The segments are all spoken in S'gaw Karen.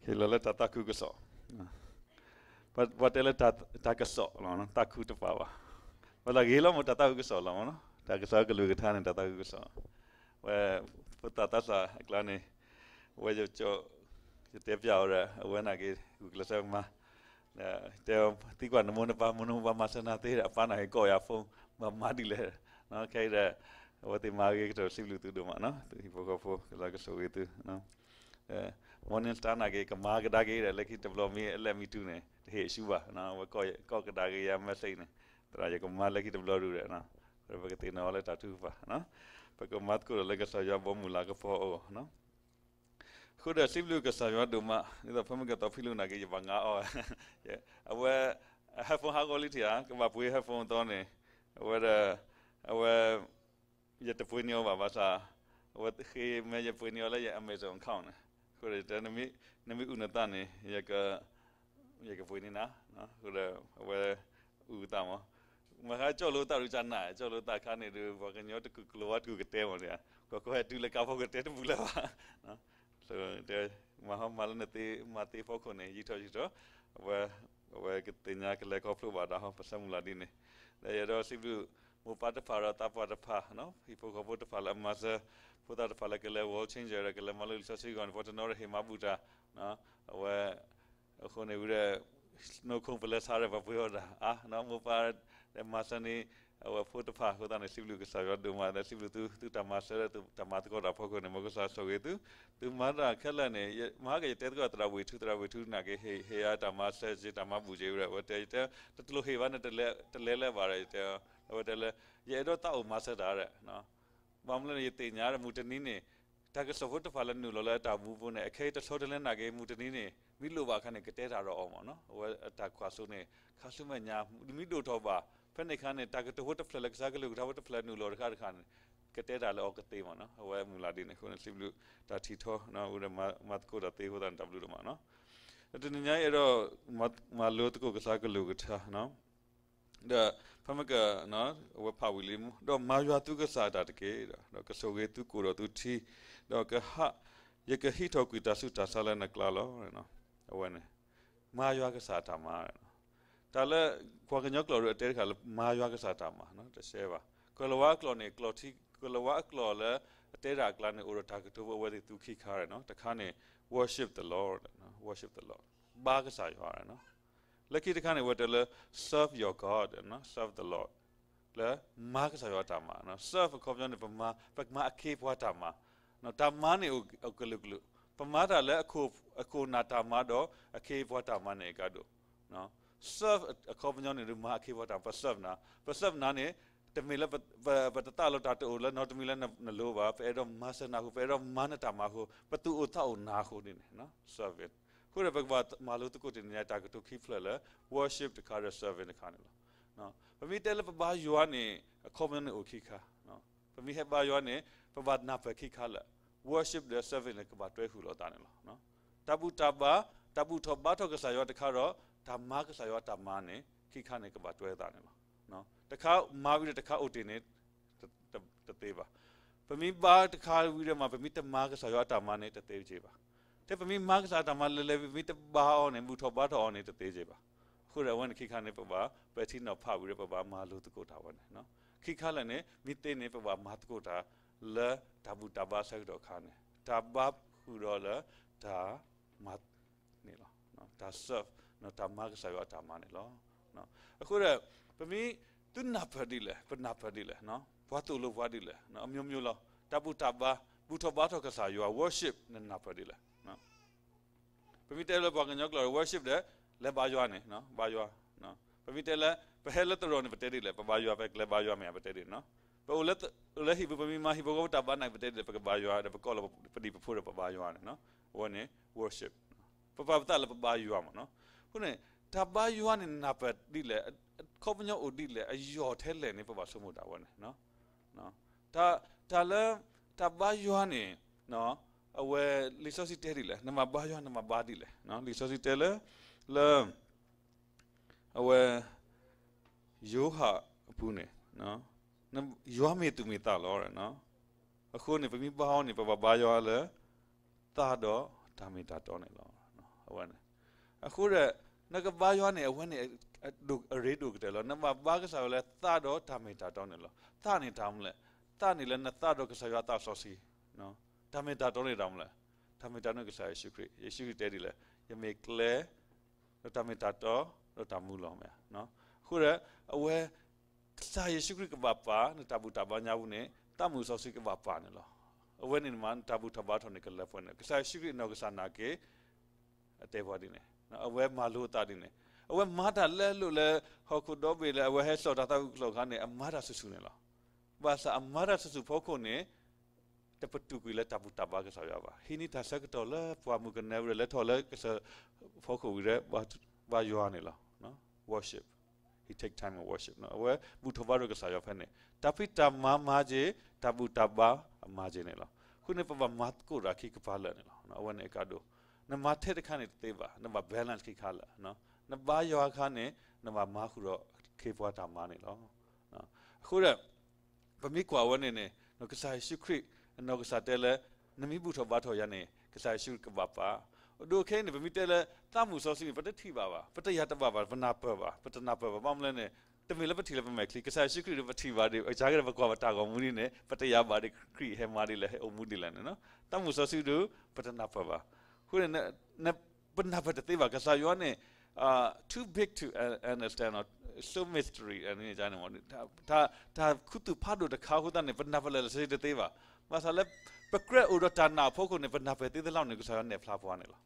ကလီၤလၢတၢ်သးခုကစီၣ်, ပှၤတဲလၢတၢ်ကစီၣ်လီၤ, သးခုတပာ်ဘၣ်. ပသးဂ့ၤလီၤမး တၢ်သးခုကစီၣ်လီၤမးနီၤ, တၢ်ကစီၣ်ကလုၢ်ကထါန့ၣ် တၢ်သးခုကစီၣ်. ဝဲ ဖိသၣ်သးစၢ်အကျါန့ၣ် အဝဲ ယတဲပျးအီၤဒီး အဝဲနာ်က့ၤ ဂုာ်ကျဲးစၢးမၤ တဲ သံကွၢ်နမိၢ်နပၢ်, မိၢ်နမိၢ်ပၢ်မၤစၢၤနၤသ့ဒီး အပၢ်နာ်က့ၤကိးယၤဖိ, မၤမၤဒ်လဲၣ်. ခဲအံၤဒီး အဝဲသ့ၣ်မၤဂ့ၤကတၢၢ် စံးဘျုးသုဒိၣ်မးနီၤ, သုဟံၣ်ဖိဃီဖိ ကစၢ်ကဆိၣ်ဂ့ၤသု. Morning Star နာ်က့ၤ ကမၤကဒါက့ၤဒီး လၢခံတဘျီမ့ၢ်အလဲၣ်မ့ၢ်တုၤန့ၣ် တဟ့ၣ်ဆူဘၣ်, အဝဲကိးကဒါက့ၤယၤ message န့ၣ်, သရၣ် ယကမၤလၢခံတဘျီဒုးဒီး ပကသ့ၣ်နီၣ်လၢတၢ်ထုကဖၣ်, ပကမၤသကိးဒီးလၢကစၢ်ယွၤဘီမုၢ်လၤကပီၤအဂီၢ်. အဃိဒီးစံးဘျုးကစၢ်ယွၤဒိၣ်မး, ဒ်သိးဖဲမ့ၢ်ကသီဖံလူးနာ်က့ၤ ယဘၣ်ငါအီၣ်, အဝဲ headphone ဟးဂီၤလံထံၣ်ဧါ, ကဘၣ်ပှ့ၤ headphone သီန့ၣ်, အဝဲဒီး အဝဲ ယတပှ့ၤန့ၢ်အီၤဘၣ်ဘၣ်ဆၣ်, အဝဲဃ့မ့ၢ်ယပှ့ၤန့ၢ်အီၤလၢယ Amazon account န့ၣ်, အဃိဒီးယတဲ နမ့ၢ်အုၣ်နသးန့ၣ် ယကပှ့ၤန့ၢ်နၤ, အဃိဒီးအဝဲအုၣ်အသးမး, မ့ၢ်ဟဲကၠီၣ်လိာ်သးဒုးကနၣ်, ကၠီၣ်လိာ်သးခါန့ၣ်ဒုး ပှၤကညီတကုၢ်ကျိၤဝါတကုၢ်ကတဲမးန့ၣ်, ကွၢ်ကွၢ်ဟဲတုၤလၢကါဖိကတဲတပူၤလၢၤဘၣ် တဲ မၤဟီမၤလၢနသ့မၤသ့အဖီခိၣ်န့ၣ် ယံာ်ထီၣ်ယံာ်ထီၣ်, အဝဲ အဝဲကသ့ၣ်ညါကလဲၤခီဖျိဘၣ်တၢ်ဟီ ပဆၢမုၢ်လၢ်ဒ်န့ၣ်, ဒီးယအဲၣ်ဒိးစံးဘျုး မိၢ်ပၢ်တဖၣ်ဒီးသးပှၢ်တဖၣ်, ဟံၣ်ဖိဃီဖိတဖၣ်လၢအမၤစၢၤ, ဖိသၣ်တဖၣ်လၢကလဲၤ world changer ဒီးကလဲၤမၤလိလံာ်စီဆှံအဂီၢ်န့ၣ် ပှၤတနီၤဒီးဟ့ၣ်မၤဘူၣ်တၢ်, အဝဲ အဃိန့ၣ်ဝံၤဒီး နှုတ်ခွင့် ပလဲၤဆါဒီးပှၤပှ့ၤအီၣ်တၢ်, အါ မိၢ်ပၢ်ဒီးမၤစၢၤန့ၣ် အဝဲဖိတဖၣ်အဃိသတးန့ၣ် စံးဘျုးကစၢ်ယွၤဒိၣ်မး ဒီးစံးဘျုးသု သုတၢ်မၤစၢၤဒီးသုတၢ်မၤသကိးတၢ်အဖီခိၣ်န့ၣ် မ်ကစၢ်ဆိၣ်ဂ့ၤသု, သုမၤတၢ်ခဲလၢာ်န့ၣ် မဟါကယတဲသကိးသရၣ်ဝ့ၢ်ထူ သရၣ်ဝ့ၢ်ထူနာ်က့ၤ ဟ့ၣ်ယၤတၢ်မၤစၢၤက့ၤ တၢ်မၤဘူၣ်က့ၤဝံၤဒီး အဝဲတဲ ယတဲ တလိၣ်ဟ့ၣ်ဘၣ်န့ၣ် တလဲၤလၢၤဘၣ်ဒီး ယတဲ အဝဲတဲလၢ ယအဲၣ်ဒိးသးအိၣ်မၤစၢၤတၢ်ဒီး ဘၣ်မနုၤလဲၣ်န့ၣ် ယသ့ၣ်ညါဒီးမုၢ်တနံၤန့ၣ် တၢ်ကစီၣ်ဖိတဖၣ်လၢနုာ်လီၤလၢအတၢ်မူဖိန့ၣ် အခဲအံၤတဆီတလဲနာ်က့ၤ မုၢ်တနံၤန့ၣ် မ့ၢ်လိၣ်ဘၣ်အခါန့ၣ် ကတဲတၢ်ဒီးအီၤမးနီၤ. အဝဲအတၢ်ကွၢ်စိန့ၣ် ခါဆူမဲာ်ညါ မ့ၢ်ဒိၣ်ထီၣ်ဘၣ် ဖဲန့ၣ်အခါန့ၣ် တၢ်ကတိၤဖိတဖျၢၣ်လၢကစၢ်ကလုၢ်ကထါဖိတဖျၢၣ်နုာ်လီၤတခါတခါန့ၣ် ကတဲတၢ်လၢအီၤကသ့မးနီၤ. အဝဲမုၢ်လၢ်ဒ်န့ၣ်အဃိန့ၣ် စံးဘျုးတၢ်ထံၣ်ထီ ဝံၤဒီးမၤသကိးတၢ်သ့အဃိသတးန့ၣ် တၢ်ဘျုးဒိၣ်မးနီၤ. တနံၤညါအံၤအဲၣ်ဒိး မၤလိသကိးကစၢ်ကလုၢ်ကထါ ဒီးဖဲမ့ၢ်က အဝဲဖးဝံၤလံ ဒီးမၤယွၤသုကစၢ်အတၢ်တက့ၢ်, ဒီးကဆိၣ်ဂ့ၤသုကိၣ်ဒီးသုထံ, ဒီးကဟး ယကဟံးထီၣ်ကွံာ်တၢ်ဆူးတၢ်ဆါလၢနကျါလီၤ. အဝဲန့ၣ် မၤယွၤကစၢ်အတၢ်မၤ, တၢ်လၢ ပှၤကညီကျိာ်ဒီးအတဲတခါလၢ မၤယွၤကစၢ်အတၢ်မၤ တရှဲဘၣ်. ကလၤဝါအကျိာ်န့ၣ် ကျိာ်ထံ ကလၤဝါအကျိာ်လၢ အတဲတၢ်အကျါန့ၣ် အိၣ်ဒီးတၢ်ကတိၤဖိအဝဲသ့ၣ်သူခံခါန့ၣ်, တခါန့ၣ် worship the Lord, worship the Lord ဘါကစၢ်ယွၤ လၢခံတခါန့ၣ် အဝဲတဲလၢ serve your God, serve the Lord လၢမၤကစၢ်ယွၤအတၢ်မၤ, serve အခီပညီန့ၣ် ပမၤ ပကမၤအခ့အပှၤတၢ်မၤ, တၢ်မၤန့ၣ်အိၣ်ကလုာ်ကလုာ်, ပမၤတၢ်လၢ အခိၣ်နၢ်တၢ်မၤဒီး အခ့အပှၤတၢ်မၤန့ၣ်အကါဒိၣ် serve အခီပညီန့ၣ် မၤအခ့အပှၤတၢ် ပ serve နၤ, ပ serve နၤန့ၣ် တမ့ၢ်လၢ ပတသးလီၤတၢ်တအိၣ်လၢနီတမံၤလၢနလိၤဘၣ်, ပအဲၣ်ဒိးမၤစၢၤနၤအဃိ, ပအဲၣ်ဒိးမၤနတၢ်မၤအဃိ, ပသူၣ်အိၣ်သးအိၣ်နၤအဃိန့ၣ် serve it. အဃိဒီးပကဘၣ်မၤလိသကိးတနံၤညါ တၢ်ကတိၤခံဖျၢၣ်လၢ worship တခါဒီး serve it တခါန့ၣ်လီၤ. ပမ့ၢ်တဲလၢပဘါယွၤန့ၣ် အခီပညီန့ၣ်အိၣ်ခံခါ, ပမ့ၢ်ဟဲဘါယွၤန့ၣ် ပဘၣ်နၢ်ပၢၢ်ခံခါလၢ worship ဒီး serve it န့ၣ် ကဘၣ်တွဲဃုာ်လိာ်သးန့ၣ်လီၤ. တၢ်ဘူၣ်တၢ်ဘါ, တၢ်ဘူၣ်ထီၣ်ဘါထီၣ်ကစၢ်ယွၤတခါဒီး တၢ်မၤကစၢ်ယွၤတၢ်မၤန့ၣ် ခံခါန့ၣ် ကဘၣ်တွဲသးန့ၣ်လီၤ. တခါမၤဝံၤဒီးတခါအိၣ်တ့ၢ်န့ၣ် တသ့ဘၣ်. ပမ့ၢ်ဘါတခါဝံၤဒီးမး ပမ့ၢ်တမၤကစၢ်ယွၤအတၢ်မၤန့ၣ် တသ့က့ဘၣ်. ထဲပမ့ၢ်မၤကစၢ်အတၢ်မၤလဲၤလဲၤ ပမ့ၢ်တဘါအီၤန့ၣ် ဘူၣ်ထီၣ်ဘါထီၣ်အီၤန့ၣ် တသ့က့ဘၣ်. အဃိဒီးအဝဲန့ၣ်ခံခါန့ၣ် ပဘၣ်ပဲာ်ထံနီၤဖးဝံၤဒီး ပဘၣ်မၤလိသကိးတၢ်ဝဲန့ၣ်, ခံခါလၢာ်န့ၣ် မ့ၢ်သ့န့ၣ် ပဘၣ်မၤသကိးတၢ်လၢတၢ်ဘူၣ်တၢ်ဘါအဆၢကတီၢ်အခါန့ၣ် တၢ်ဘါဃုာ်ဒီးလၢတၢ်မၤန့ၣ်လီၤ. တၢ် serve တၢ်မၤကစၢ်ယွၤအတၢ်မၤန့ၣ်လီၤ. အဃိဒီး ပမ့ၢ်သုနၢ်ပၢၢ်ဒ်လဲၣ် ပနၢ်ပၢၢ်ဒ်လဲၣ်, ပှၤသိၣ်လိပှၤဒ်လဲၣ် အမျိုးမျိုးလီၤ. တၢ်ဘူၣ်တၢ်ဘါ ဘူၣ်ထီၣ်ဘါထီၣ်ကစၢ်ယွၤ worship နနၢ်ပၢၢ်ဒ်လဲၣ်. ပမ့ၢ်တဲလၢပှၤကညီကျိာ် worship ဒီး လဲၤဘါယွၤန့ၣ် ဘါယွၤ, ပမ့ၢ်တဲလၢ ပဟဲလၢသရိာ်န့ၣ် ပတဲဒ်လဲၣ် ပဘါယွၤ ပကလဲၤဘါယွၤမ့ၢ်ဧါ ပတဲဒ်န့ၣ်, ပအိၣ်လၢဟံၣ်ပူၤ ပမ့ၢ်မၤဟံၣ်ဖိဃီဖိတၢ်ဘါန့ၣ် ပတဲဒ်လဲၣ် ပကဘါယွၤ ဒီးပကိးလီၤပဒံၣ်ပဖိဒီးပဘါယွၤန့ၣ်, အဝဲန့ၣ် worship ပပာ်ပသးလၢပဘါယွၤမးနီၤ. အဃိန့ၣ် တၢ်ဘါယွၤန့ၣ် နၢ်ပၢၢ်ဒ်လဲၣ် အခီပညီအိၣ်ဒ်လဲၣ် အယီၢ်ထဲလဲၣ်န့ၣ် ပဘၣ်ဆိကမိၣ်တၢ်ဝဲန့ၣ် တၢ်လၢ တၢ်ဘါယွၤန့ၣ် အဝဲ လံာ်စီဆှံတဲဒ်လဲၣ် နမၤဘါယွၤ နမၤဘါဒ်လဲၣ်. လံာ်စီဆှံတဲလၢ လၢ အဝဲ ယိၤဟၣ်အပူၤန့ၣ် ယွၤမ့ၢ်သူၣ်မ့ၢ်သးလီၤ. အဃိန့ၣ် ပမ့ၢ်ဘါအီၤန့ၣ် ပဘၣ်ဘါယွၤလၢ သးဒီးတၢ်မ့ၢ်တၢ်တီန့ၣ်လီၤ. အဃိဒီး နကဘါယွၤန့ၣ် အဝဲန့ၣ် အရ့ဒိၣ်ကတၢၢ်လီၤ. နဘၣ်ဘါကစၢ်ယွၤလၢသးဒီးတၢ်မ့ၢ်တၢ်တီန့ၣ်လီၤ. သးန့ၣ်တၢ်မနုၤလဲၣ်. သးန့ၣ်လၢနသးဒီးကစၢ်ယွၤအသးစီဆှံ. တၢ်မ့ၢ်တၢ်တီန့ၣ်တၢ်မနုၤလဲၣ်. တၢ်မ့ၢ်တၢ်တီန့ၣ်ကစၢ်ယ့ၣ်ၡူးခရံာ်, ယ့ၣ်ၡူးခရံာ်တဲဒ်လဲၣ်, ယမ့ၢ်ကျဲ ဒီးတၢ်မ့ၢ်တၢ်တီ ဒီးတၢ်မူလီၤ. အဃိဒီး အဝဲ ကစၢ်ယ့ၣ်ၡူးခရံာ်ကဘၣ်ပာ် နတၢ်ဘူၣ်တၢ်ဘါညါပူၤန့ၣ် သးမုၢ်စီဆှံကဘၣ်ပာ်န့ၣ်လီၤ. အဝဲန့ၣ်မး နတၢ်ဘူၣ်ထီၣ်ဘါထီၣ်န့ၣ်ကလၢပှဲၤန့ၣ် ကစၢ်ယ့ၣ်ၡူးခရံာ်အနီၢ်ကစၢ်နာ်က့ အတဲပှၤဒ်န့ၣ်, အဝဲမၤလိအသးဒ်န့ၣ်, အဝဲမၤတၢ်လၢအလိၣ်လၢ ဟီၣ်ခိၣ်ဒီဘ့ၣ်လၢအဝဲဟဲစိာ်တၢ်သးခုကစီၣ်အခါန့ၣ် အမၤတၢ်ဆူၣ်ဆူၣ်န့ၣ်လီၤ. ဘၣ်ဆၣ်အမၤတၢ်ဆူၣ်ဆူၣ်ဖီခိၣ်န့ၣ် တပတုာ်ကွံာ်လၢတၢ်ဘူၣ်တၢ်ဘါကစၢ်ယွၤဘၣ်. ဟံးန့ၢ်တၢ်ဆၢကတီၢ်လၢပှၢ်မုၢ်ကနၢပူၤဒီး လဲၤထီၣ်လၢကစၢၢ်ဖီခိၣ်ဝံၤဒီး ဘါယွၤန့ၣ်လီၤ. Worship, he take time and worship. အဝဲဘူၣ်ထီၣ်ဘါထီၣ်ကစၢ်ယွၤဖဲန့ၣ် တၢ်ဖံးတၢ်မၤမၤက့ၤ, တၢ်ဘူၣ်တၢ်ဘါအမၤက့ၤန့ၣ်လီၤ. အဃိန့ၣ် ပဘၣ်မၤသကိးတၢ်ခံကပၤလၢာ်န့ၣ်လီၤ. အဝဲန့ၣ်အကါဒိၣ်, နမၤထဲတခါန့ၣ်တသ့ဘၣ်, နဘၣ် balance ခံခါလၢာ်. နဘါယွၤအခါန့ၣ် နဘၣ်မၤဃုာ်ဒီးခ့ပှၤတၢ်မၤန့ၣ်လီၤ. အဃိဒီး ပမ့ၢ်ကွၢ်ဝဲန့ၣ်န့ၣ် ကစၢ်ယ့ၣ်ၡူးခရံာ်အနီၢ်ကစၢ်တဲလၢ နမ့ၢ်ဘူၣ်ထီၣ်ဘါထီၣ်ယၤန့ၣ် ကစၢ်ယ့ၣ်ၡူးခရံာ်ကဘၣ်ပာ်. အဒိခဲအံၤန့ၣ် ပမ့ၢ်တဲလၢသးမုၢ်စီဆှံန့ၣ် ပတထံၣ်ဘၣ်ဘၣ်, ပတယာ်တဘၣ်ဘၣ်, ပနၢ်ပၢၢ်ဘၣ်, ပတနၢ်ပၢၢ်ဘၣ်. ဘၣ်မနုၤလဲၣ်န့ၣ် တမ့ၢ်လၢပထံၣ်လၢပမဲာ်ချံ, ကစၢ်ယ့ၣ်ၡူးခရံာ်ဒီးပထံၣ်ဘၣ်ဒံး, ကကဲဒီးပကွၢ်ပတၢ်ဂီၤမူဒ်န့ၣ် ပတယာ်ဘၣ်ဒံးခရံာ်ဟဲမၤဒ်လဲၣ်, ဟဲအိၣ်မူဒ်လဲၣ်န့ၣ်. သးမုၢ်စီဆှံဒီး ပတနၢ်ပၢၢ်ဘၣ်. အဃိန့ၣ် ပနၢ်ပၢၢ်တသ့ဘၣ်. ကစၢ်ယွၤန့ၣ် too big to understand, so mystery န့ၣ်, တၢ်ခူသူၣ်ဖးဒိၣ်တခါအဃိသတးန့ၣ် ပနၢ်ပၢၢ်လၢာ်လၢာ်ဆ့ဆ့တသ့ဘၣ်. ဘၣ်ဆၣ်လၢ ပကြၢးအိၣ်ဒီးတၢ်နာ်အဖီခိၣ်န့ၣ် ပနၢ်ပၢၢ်သ့သ့လီၤန့ၣ် ကစၢ်ယွၤနဲၣ်ဖျါပှၤန့ၣ်လီၤ.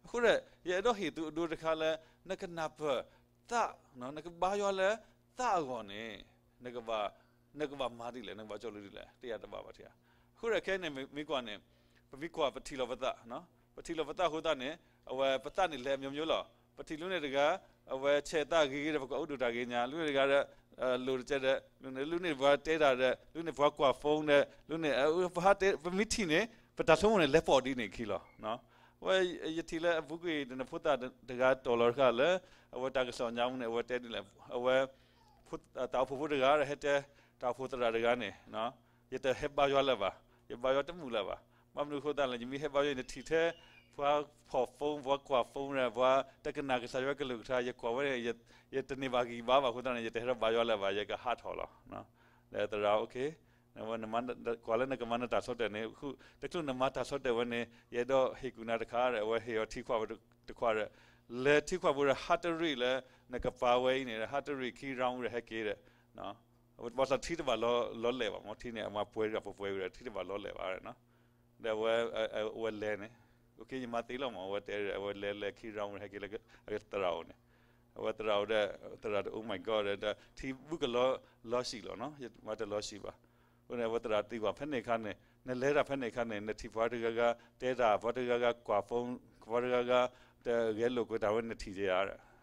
အဃိဒီး ယအဲၣ်ဒိးဟ့ၣ်သုအဒိတခါလၢ နကနၢ်ပၢၢ်သး, နကဘါယွၤလၢသးအဂီၢ်န့ၣ် နကဘၣ်မၤဒ်လဲၣ်, နကဘၣ်ကၠီၣ်လူၤဒ်လဲၣ်, တယာ်တဘၣ်ဘၣ်ထံၣ်. အဃိဒီးခဲအံၤန့ၣ် မ့ၢ်ကွၢ်န့ၣ် ပမ့ၢ်ကွၢ်ပထံၣ်လိာ်ပသး, ပထံၣ်လိာ်ပသးအဃိသတးန့ၣ် အဝဲပသးန့ၣ်လဲၤအမျိုးမျိုးလီၤ. ပထံၣ်လၢန့ၣ်တဂၤ အဝဲဆဲးသးဂ့ၤဂ့ၤဒီး ပကွၢ်အိၣ်ဒိၣ်တၢ်ဂ့ၤညါ, လၢန့ၣ်တဂၤဒီး လိၣ်တကဲဒီး လၢန့ၣ်ပှၤတဲတၢ်ဒီး လၢန့ၣ်ပှၤကွၢ် phone ဒီး လၢန့ၣ် ပမ့ၢ်ထံၣ်န့ၣ် ပတၢ်ဆိကမိၣ်န့ၣ် လဲၤပိာ်ဒ်န့ၣ်ခံလီၤ. အဝဲ ယထံၣ်လၢအပူၤကွံာ် နဖိသၣ်တဂၤတီၢ်လီၤတခါလၢ အဝဲတၢ်ကစီၣ်ညါမူန့ၣ် အဝဲတဲဒ်လဲၣ်, အဝဲ တၢ်အိၣ်ဖှိၣ်ဖိတဂၤဒီး ဟဲတဲတၢ်အိၣ်ဖှိၣ်သရၣ်တဂၤန့ၣ်, ယတဟဲဘါယွၤလၢၤဘၣ်, ယဘါယွၤတမုာ်လၢၤဘၣ်. ဘၣ်မနုၤအဃိသတးလဲၣ်, ယမ့ၢ်ဟဲဘါယွၤ နထံၣ်ထဲ ပှၤဖီၣ် phone, ပှၤကွၢ် phone ဒီး ပှၤတကနၣ်ကစၢ်ယွၤကလုၢ်ကထါ ယကွၢ်ဝဲန့ၣ် ယတန့ၢ်ဘၣ်ဂံၢ်ဘါဘၣ်အဃိသတးန့ၣ် ယတဟဲထီၣ်ဘါယွၤလၢၤဘၣ်, ယကဟးထီၣ်လီၤ. ဒီးသရၣ် okay, နမၤနတၢ်ဆီတလဲာ်န့ၣ်, တချုးနမၤတၢ်ဆီတလဲာ်ဝဲန့ၣ် ယအဲၣ်ဒိးဟ့ၣ်ကူၣ်နၤတခါဒီး အဝဲဟ့ၣ်အီၤထံခွါဖိတခွါဒီး လဲၤထံခွါဖိဒီး ဟးတရံးလၢ နကပၤဝဲအံၤန့ၣ် ဟးတရံးခံ round ဒီးဟဲက့ၤဒီး ဘၣ်ဆၣ်ထံတဘၣ်လီၤလဲၢ်ဘၣ်မး, ထံန့ၣ် အမၤပှဲၤတဂၤပှဲၤပှဲၤဝံၤဒီး ထံတဘၣ်လီၤလဲၢ်ဘၣ်. ဒီးအဝဲလဲၤန့ၣ်, okay, ယမၤသ့လီၤမး, အဝဲတဲ အဝဲလဲၤလဲၤခံ round ဒီးဟဲက့ၤလၢသရၣ်အအိၣ်န့ၣ်, အဝဲသရၣ်အအိၣ်ဒီး သရၣ်ဒီး oh my God ဒီး ထံဘူကလီၤလီၤဆံးလီၤ, ယမၤတလီၤဆံးဘၣ်. အဃိန့ၣ် အဝဲသရၣ်သံကွၢ်ဖဲန့ၣ်အခါန့ၣ်, နလဲၤတၢ်ဖဲန့ၣ်အခါန့ၣ် နထံၣ်ပှၤတဂၤဂၤတဲတၢ်, ပှၤတဂၤဂၤကွၢ် phone, ပှၤတဂၤဂၤ တဂဲၤလိာ်ကွဲတၢ်ဝဲ နထံၣ်ဧါ.